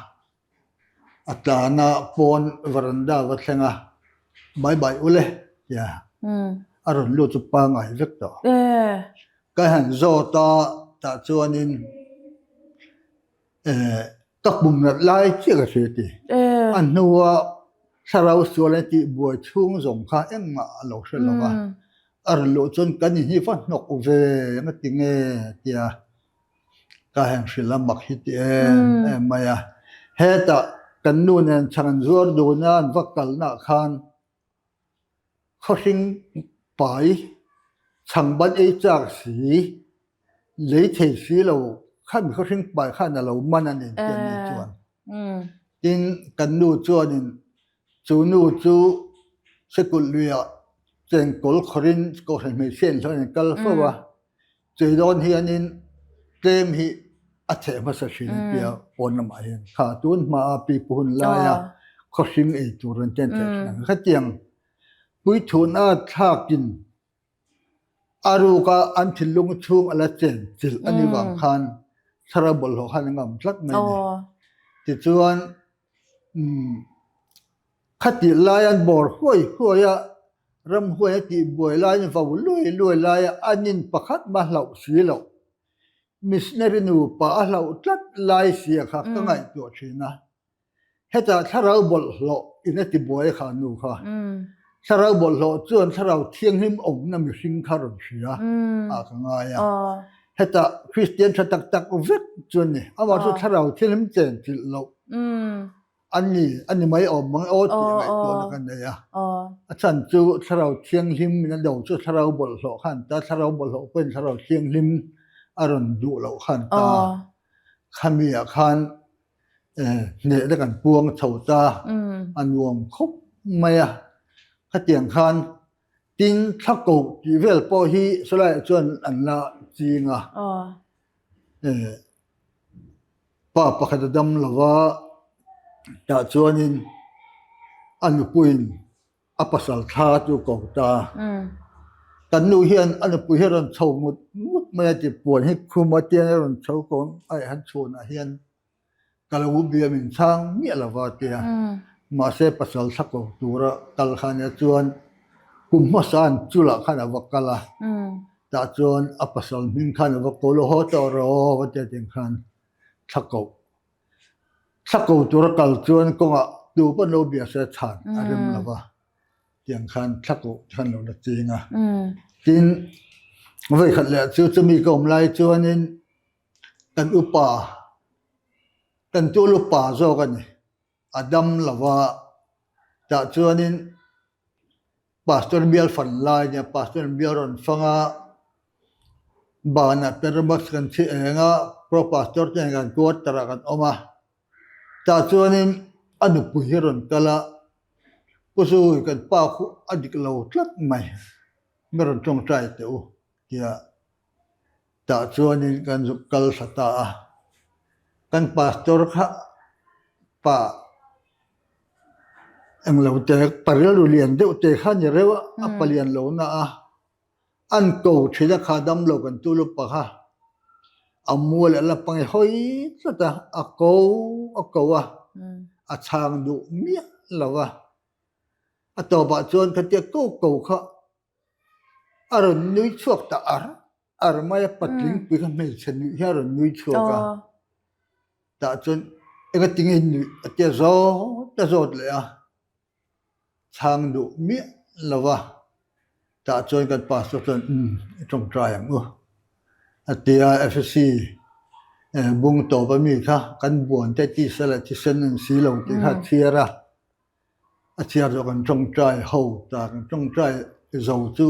S2: a tlan a pawn veranda va thleng a bye bye ule tia a rawn lut chu pangai vek tawh ka han zawt a tah chuanin. Ka pum nat lai chiah ka hria ti. A hnua thlarau sual an tih buai chhung zawng kha engmah a lo hre lo va. A rawn luh chuan kan inhi va hnawk ve nga ti nge tia ka heng hrilh a mak hi ti em em mai a. Hetah kan nu nen chhan an zuar dun a an va kalnaah khan Khawhring pai chhangban ei chak si, lei thei si lo khan khawhring pai khan a lo man a ni tih an ni chuan. Tin, kan nu chuanin chu nu chu Sekulh luiah chengkawl khawrin Kohhran hmeichhia in hloin an kal fo a. Chei dawn hianin tlem hi a cheh hmasa thin a tia pawn lamah hian kha tun hma a pi pu hun laia khawhring ei tur an chen thei thin ang. Khatiang puithun a thlakin a ruka an thinlung chhung a la chen chilh a nih vang khan thlarau bawlhhlawh khan a ngam tlat mai a ni. Tichuan Khatih lai an bawr huai huai a, ramhuai a tih buai laiin vo luai luai laia an in pakhat mah hlauh si loh. Missionary nupa a hlauh tlat lai sia kha ka ngaihtuah thin a. Hetah thlarau bawlhhlawh in a ti buai kha nu kha. Thlarau bawlhhlawh chuan thlarau thianghlim awmna mihring kha rawn hria ah ka ngai a. Hetah Kristian tha tak tak vek chu a ni. Amah chu thlarau thianghlim chen chilh loh. A ni, a ni mai awm mang aw tih ngaihtuahna ka nei a. A chhan chu thlarau thianghlim in a do chu thlarau bawlhhlawh khan ta, thlarau bawlhhlawh pawhin thlarau thianghlim a rawn duh loh khan ta. Khami ah khan hnehna kan puang chho ta, a nuam khawp mai a. Khatiang khan tin thla koh tih vel pawh hi sawlaiah chuan an la ching a. Pa pakhat a dam lo va, tah chuanin a nupuiin a pasal thla chu ko ta. Kan nu hian a nupui hi a rawn chho ngut ngut mai a ti, puan hi khum a tiang a rawn chho ko a han chhunah hian ka lo bia min chhang miah lo va tia. Mahse pasal thla ko tura kal kha nia chuan kum hmasa an chulah khan a va kal a. Tah chuan a pasal hming khan a va ko lo haw tawh rawh aw va tia tih khan thla ko thla ko tura kal chuan kawngah tu pawn lo bia se chhan a rem lo va tiang khan thla ko khan lo la ching a. Tin vawikhat leh chu chumi ka awm lai chuanin kan upa kan tul upa zawk a ni. A dam lo va, tah chuanin Pastor bial fan lai nia Pastor bial rawn fang a, banah Petrobas kan chhi eng a, Pro Pastor te nen kan quarter ah kan awm a, tah chuanin a nupui hi a rawn kal a, Pu Zui kan pa khu a dik lo tlat mai, mi rawn tawngtai teh u tia Tah chuanin kan zuk kal thla ta a, kan pastor kha pa englo te pa rilru lian deuh te kha ni reuh a, a pa lian lo na a, an ko thin a kha damlo kan tu lupa kha a mual a la pange hawi tlat a, a ko a ko a, a chhang duh miah lo a, a tawpah chuan khatia ko ko kha A rawn nui chhuak ta ar ar mai a, patling pui kha hmeichhe nuih hian a rawn nui chhuak a. Tah chuan engatinge in nuih a tia zawt a zawt leh a, chhang duh miah lo va. Tah chuan kan pastor chuan umm i tawngtai ang u a ti a, FSC bung tawp ami kha kan buan te tisa leh thisen an si lo tih kha a chhiar a. A chhiar zawh kan tawngtai ho ta kan tawngtai zo chu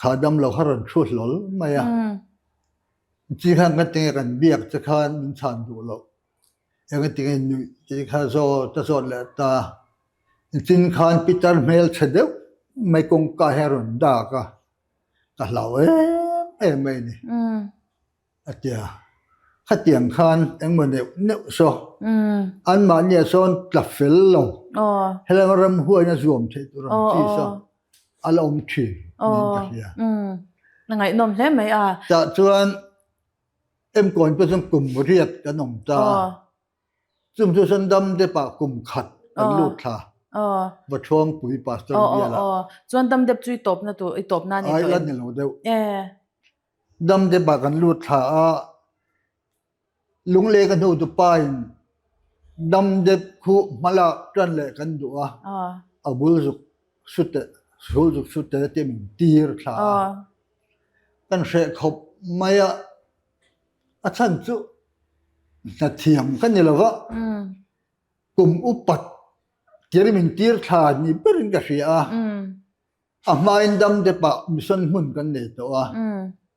S2: kha dam lo kha rawn thu hlawl mai a. Chi khan ka tinge kan biak che khan min chhan duh loh. Eng tinge nuih tih kha zawt a zawt leh ta. Nichin khan Peter hmel chhe deuh mai kawngka hi a rawn dak a, ka hlau em em mai a ni. A ti a, khatiang khan engmaw neuh neuh saw anmahniah sawn tla fel lo, helama ramhuaina zuam theih tur ang chi saw a la awm thin niin ka hria.
S1: A ngaihnawm hle mai a.
S2: Tah chuan Emkawn pawh chuan kum riat kan awm ta a. Chung chu chuan dam dep ah kum khat kan lut thla. Va Thuangpui Pastor bial
S1: ah. Chuan dam dep chu i tawpna tur i tawpna ni tawh em?
S2: Ai la ni lo deuh. Dam dep ah kan lut thla a, Lunglei ka hnu tu pa in dam dep khu hmalak tan leh kan duh a, a bul zuk su teh sul zuk su teh tih min tir thla a. Kan hreh khawp mai a. A chhan chu hnathiam ka ni lo va, kum upat tir min tir thla ni berin ka hria a. A hmain Damdep-ah mission hmun kan nei tawh a,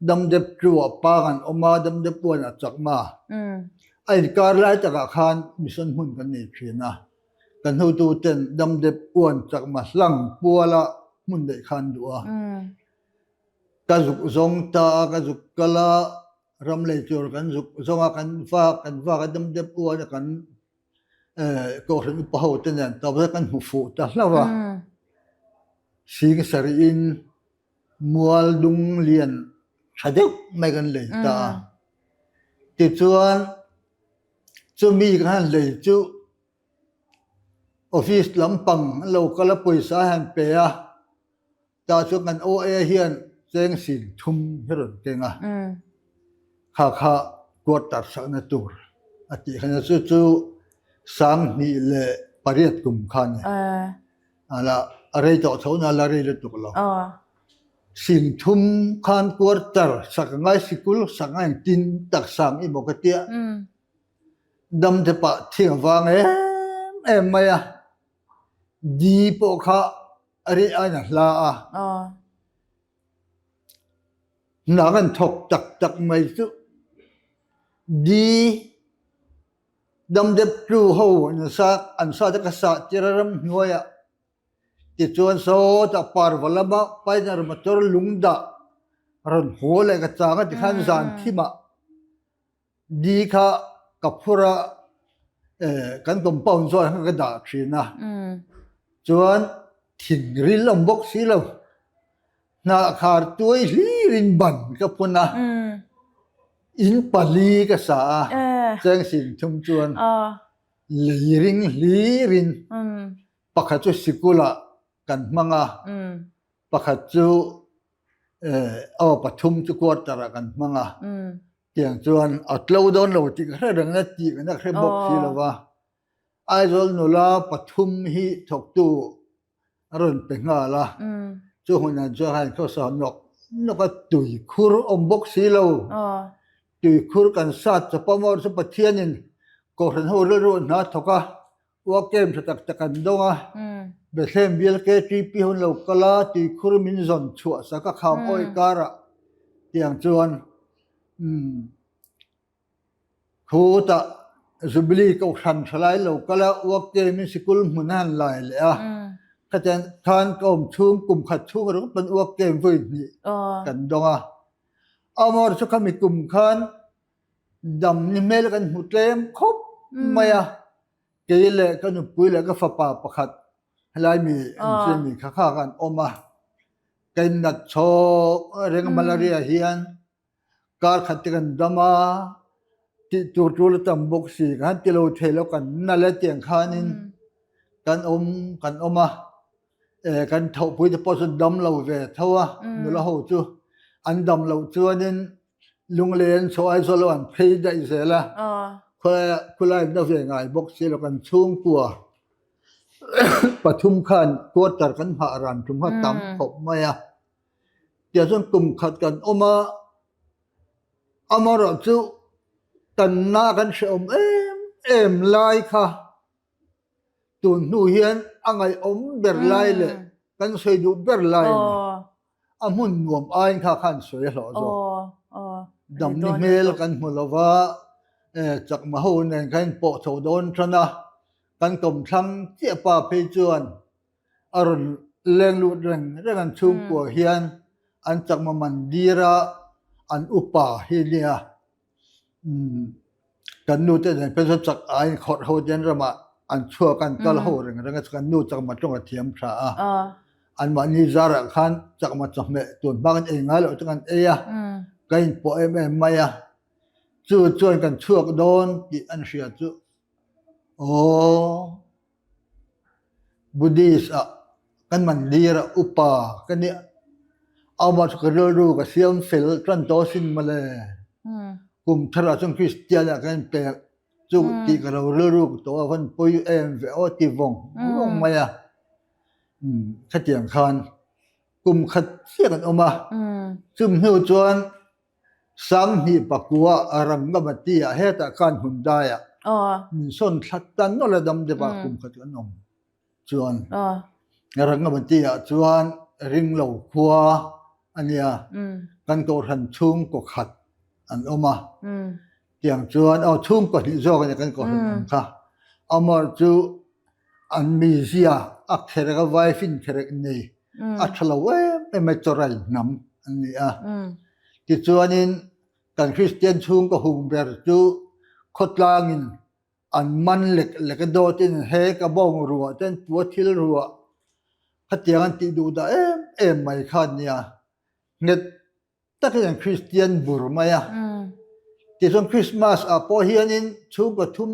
S2: Damdep chu-ah pa kan awm a, Damdep puanah chakma. A inkar lai takah khan mission hmun kan nei thin a, kan hotuten Damdep puan chakma hlang puala hmun neih kha an duh a. Ka zuk zawng ta a, ka zuk kal a, ram lei tur kan zuk zawng a, kan vak kan vak a dam dep uan a kan kohhran upa ho te nen tawp zet kan hmu fuh ta hlauh a. Sing sarih in mual dung lian tha deuh mai kan lei ta a. Tichuan chumi kan han lei chu office lampang an lo kal a pawisa a han pe a. Tah chuan kan OA hian cheng sin thum hi rawn keng a, kha kha quarter sakna tur a tih khan a chu chu 2008 kum kha a ni. Ala a rei tawh tho na la rei lutuk lo. Sing thum khan quarter sak a ngai sikul sak a engtin tak sang i maw ka tia. Dam te pah thing vang em em mai a. Di pawh kha a rih aiin a hla a. Hna kan thawk tak tak mai chu di damdeptu ho an sa an sa te ka sah tir a ramhnuaiah tichuan sawtah parva lama pioneer motor lung dah rawn haw leh ka chang a tikhan zan thimah Di kha ka phur a, kan compound zawn kha ka dah thin a. Chuan thing ril awm bawk si lo. Hnah khar tuai hlirin ban ka phun a. In pali ka sa a, cheng sing thum chuan lei ring hlirin pakhat chu sikulah kan hmang a, pakhat chu aw pathum chu quarter ah kan hmang a. Tiang chuan a tlo dawn lo tih ka hre reng a, tih ka hre bawk si lo va. Aizawl nula pathum hi thawktu a rawn pe nghal a, chu hunah chuan khan khawsa nawk nawk a, tuikhur awm bawk si lo. Tuikhur kan sat chawp a maw chu Pathianin Kohhran ho rilru hna thawk a, Ua kem tha tak tak an dawng a, Bethlehem bial KTP hun lo kal a, tuikhur min zawn chhuah sak a kham awih karah tiang chuan khutah Jubilee kohhran thalai lo kal a, ua kemin sikul hmun a han lai leh a, khatiang khan ka awm chhung kum khat chhung ringawt pawn ua kem vawi hnih kan dawng a. Amor chu khami kum khan Dam ni hmel kan hmu tlem khawp mai a, kei leh ka nupui leh ka fapa pakhat helai mi an che mi kha kha kan awm a, ka in nat chhawk reng a malaria hian kar khat te kan dam a, tih tur tul a tam bawk si kan ti lo thei lo kan na le tiang khanin kan awm kan awm a. Kan thawhpui te pawh chu dam lo ve tho a, nula ho chu an dam loh chuanin Lunglen chho Aizawl lo an phei daih zel a, khulai na ve ngai bawk si lo kan chhungkua pathum khan quarter kan nghah ran tum kha tam khawp mai a, tiah chuan kum khat kan awm a, amaherawh chu kan na kan hrehawm em em lai kha. Tun hnu hian a ngaihawm ber lai leh kan sawi duh ber lai a ni. A hmun nuam aiin kha khan sawi a hlawh zawk. Damni hmel kan hmu lo va, chakma ho nen khan inpawh chho dawn tan a, kan kawmthlang chiah pa phei chuan a rawn leng lut reng reng an chhungkua hian an chakma mandir a an upa hi nia. Kan nu te nen phei chuan chak aiin khawrh ho te an ramah an chhuak a an kal ho reng reng a kan nu chakma tawng a thiam tha a. Anmahni zarah khan chakma chawhmeh tun hma kan ei ngai loh chu kan ei a, kan inpawh em em mai a. Chu chuan kan chhuak dawn tih an hria chu aw. Buddhist ah kan mandir ah upa ka nia amah chu ka rilru ka siam fel tan tawh asin mawle kum thar ah chuan Christian ah ka inpek chu tih ka lo rilru tawh a van pawi em ve aw ti vawng vawng mai a khatiang khan kum khat chiah kan awm a chumi hnu chuan 2009 a Rangamati ah hetah khan Hyundai ah min sawn thla ta nawlh a dam deuh ah kum khat kan awm chuan Rangamati ah chuan Ringlo khua a nia kan kohhran chhungkaw khat an awm a tiang chuan aw chhungkaw hnih zawk a nia kan kohhran awm kha amah chu an mizia a kherek a vai fin kherek nei a tha lo em em a chawrai hnam. an ni a. Tichuanin kan Kristian chhungkaw hung ber chu khawtlangin an man lek lek a dawtin he ka bawng ruah ten pua thil ruah khatiang an tih duh dah em em mai kha a nia. Nghet takin an Kristian bur mai a. Tichuan Christmas ah pawh hianin chhungkaw thum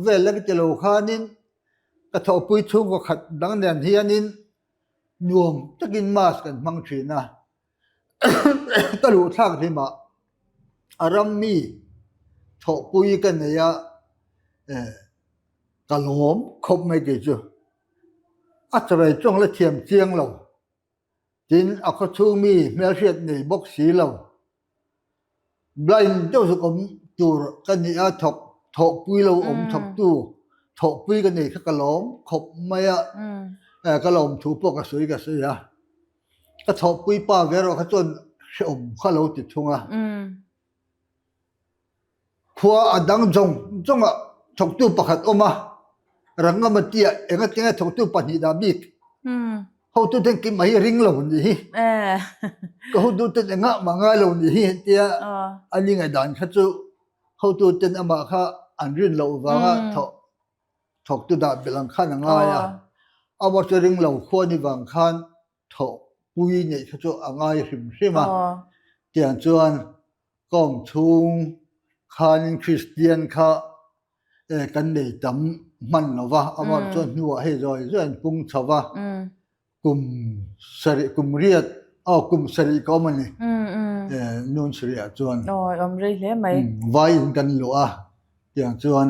S2: vel lek ti lo khanin ka thawhpui chhungkaw khat dang nen hianin nuam takin mass kan hmang thin a. Ka luh thlak hlimah a ram mi thawhpui ka nei a, ka lawm khawp mai kei chu. A charai tawng la thiam chiang lo. Tin, a khawchhung mi hmelhriat nei bawk si lo. Blind deuh zuk awm tur ka ni a, thawk thawhpui lo awm thawktu thawhpui ka nei kha ka lawm khawp mai a, ka lawm thu pawh ka sawi ka sawi a. Ka thawhpui pa ve erawh kha chuan hrehawm kha lo ti thung a. Khua a dang zawng zawngah thawktu pakhat awm a, Rangamati ah engatinge thawktu pahnih dah bik? Hotu ten keimah hi ring lo nih hi, ka hotu ten engah mah ngai lo nih hi tia a ni ngaihdan kha chu hotu ten amah kha an rin loh vanga thawh thawktu dah belh ang khan a ngai a, amah chu ring lo khua ni vang khan thawhpui neih kha chu a ngai hrim hrim a, tiang chuan ka awm chhung khanin Kristian kha kan nei tam hman lo va, amah chuan hnuah hei zawi zawi an pung chho va, kum sarih kum riat aw kum sarih ka awm a ni nun sarih ah chuan
S1: awm rei hle mai
S2: vai in kan luah a tiang chuan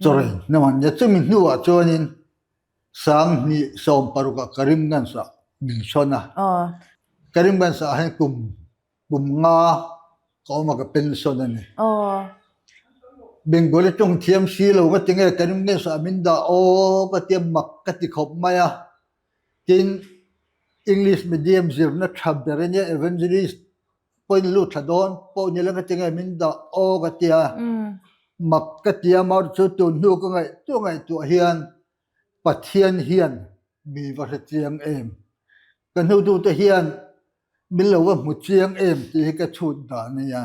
S2: chawrei naman nia chumi hnuah chuanin Sanghnih 16 ah Karimganj ah min sawn a. Karimganj ah hian kum kum nga ka awm a ka pension a ni. Bengali tawng thiam si lo ka ti nge Karimganj ah min dah aw ka tia mak ka ti khawp mai a. Tin English medium zirna tha ber a nia Evangelist pawhin lut thla dawn pawh ni la ka ti nge min dah aw ka tia mak ka tia mar chu tun hnu ka ngaihtuah ngaihtuah hian Pathian hian mi va hre chiang em ka hnutute hian min lo va hmu chiang em tih hi ka chhut dah a nia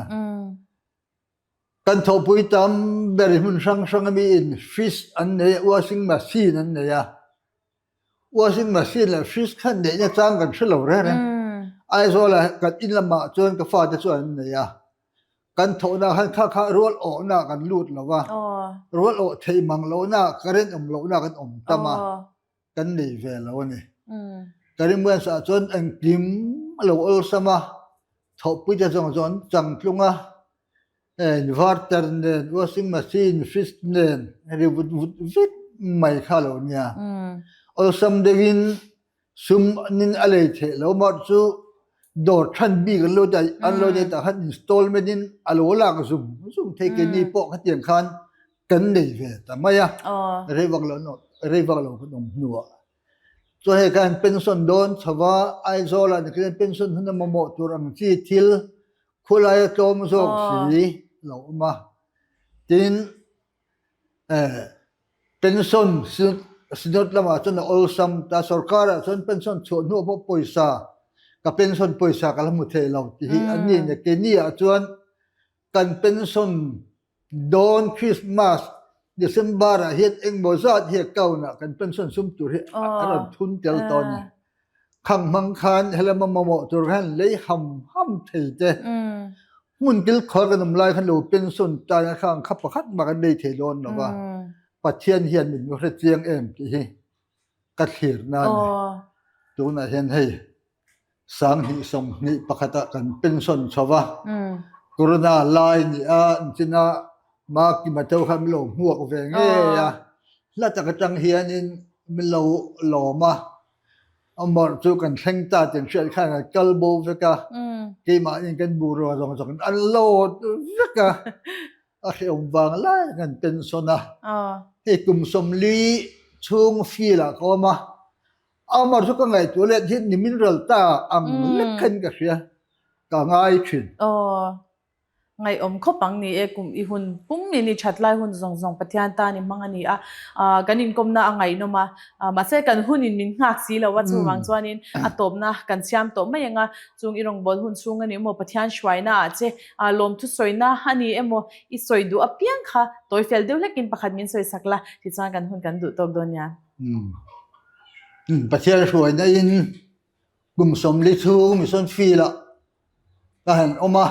S2: kan thawhpui tam ber hmun hrang hrang ami in fridge an nei a washing machine an nei a. Washing machine leh fridge kha neihna chang kan hre lo reng reng. Aizawl ah kan in lamah chuan ka fate chuan an nei a, kan thawhna khan kha kha rual awhna kan lut lo va, rual awh theih mang lohna current awm lohna kan awm tam a, kan nei ve lo a ni. Karimganj ah chuan engkim a lo awlsam a, thawhpui te zawng zawng an chang tlung a, Inverter nen, washing machine, fridge nen ri vut vut vek mai kha lo nia. Awlsam deuhin sum nin a lei theih lo mah chu dawr than bik an lo daih an lo nei tah khan installment in a lo lak zum zum thei keini pawh khatiang khan kan nei ve ta mai a. Rei vak lo rei vak lo kan awm hnuah. Chuan hei khan pension dawn chho va, Aizawl ah nikhian pension hun a mamawh tur ang chi thil khawlaia tlawm zawk si lo awm a. Tin, eh pension synod lamah chuan a awlsam ta, sorkar ah chuan pension chhuah hnuah pawh pawisa ka pension pawisa ka la hmu thei lo tih hi a ni a, keini ah chuan kan pension Dawn Christmas December ah hian engmaw zat hi account ah kan pension sum tur hi a rawn thun tel tawh a ni. Khang hmang khan helama mamawh tur khan lei ham ham thei te. Hmun kil khawl kan awm lai khan lo pension tan a khang kha pakhat mah kan lei thei dawn lo va. Pathian hian min hre chiang em tih hi ka thlir na a ni. Tunah hian hei 2021 ah kan pension chho va. Corona lai ni a nichin a Makima te khan min lo hmuak ve ngei a. Hla tak atang hianin min lo lawm a. Amawrh chu kan thleng ta tih an hriat khan kan kal bo vek a. Keimahni kan bungrua zawng zawng an load vek a. A hrehawm vang lai kan pension a. Hei kum 40 chhung field ah ka awm a. Amar chu ka ngaihtuah let hian nimin ral ta ang lek khan ka hria, ka ngai thin.
S1: Aw. Ngaihawm khawp ang ni e, kum i hun pum in i that lai hun zawng zawng Pathian tan i hmang a ni a, kan inkawmna a ngaihnawm a, mahse kan hun in min nghak si lo a, chuvang chuanin a tawpna kan siam tawh mai ang a, chung i rawngbâwl hun chhung a ni emaw Pathian hruaina ah che lawmthu sawina a ni emaw i sawi duh apiang kha tawi fel deuh hlekin pakhat min sawi sak la, tichuan kan hun kan duh tawk dawn nia.
S2: Pathian hruaina in kum 40 chhung mission field ah ka han awm a,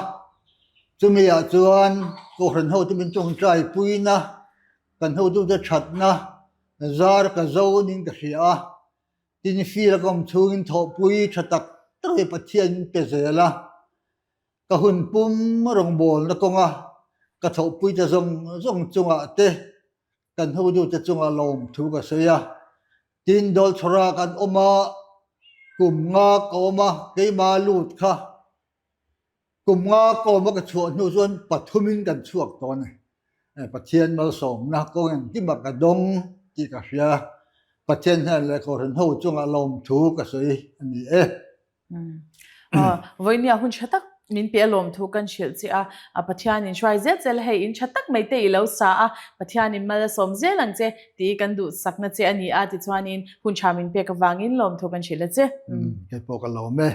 S2: chumi ah chuan Kohhran hote min tawngtai puina kan hotute thatna zar ka zo nin ka hria a, tin field a ka awm chhungin thawhpui tha tak tak hi Pathian min pe zel a, ka hun pum rawngbawlna kawnga ka thawhpui te zawng zawng chungah te kan hotute chungah lawmthu ka sawi a. Tin, Dawlchhawra kan awm a, kum nga ka awm a, keima lut kha kum nga ka awm a ka chhuah hnu chuan pathumin kan chhuak tawh a ni. Pathian malsawmna kawng engkimah ka dawng tih ka hria. Pathian hian leh Kohhran ho chungah lawmthu ka sawi a ni e.
S1: Vawinia hun tha tak min pe a lawmthu kan hrilh che a, Pathianin hruai zel zel hei in tha tak mai te i lo sa a, Pathianin mal a sawm zel ang che tih kan duhsakna che a ni a, tichuanin hun tha min pek avangin lawmthu kan hrilh a che.
S2: Kei pawh ka lawm e.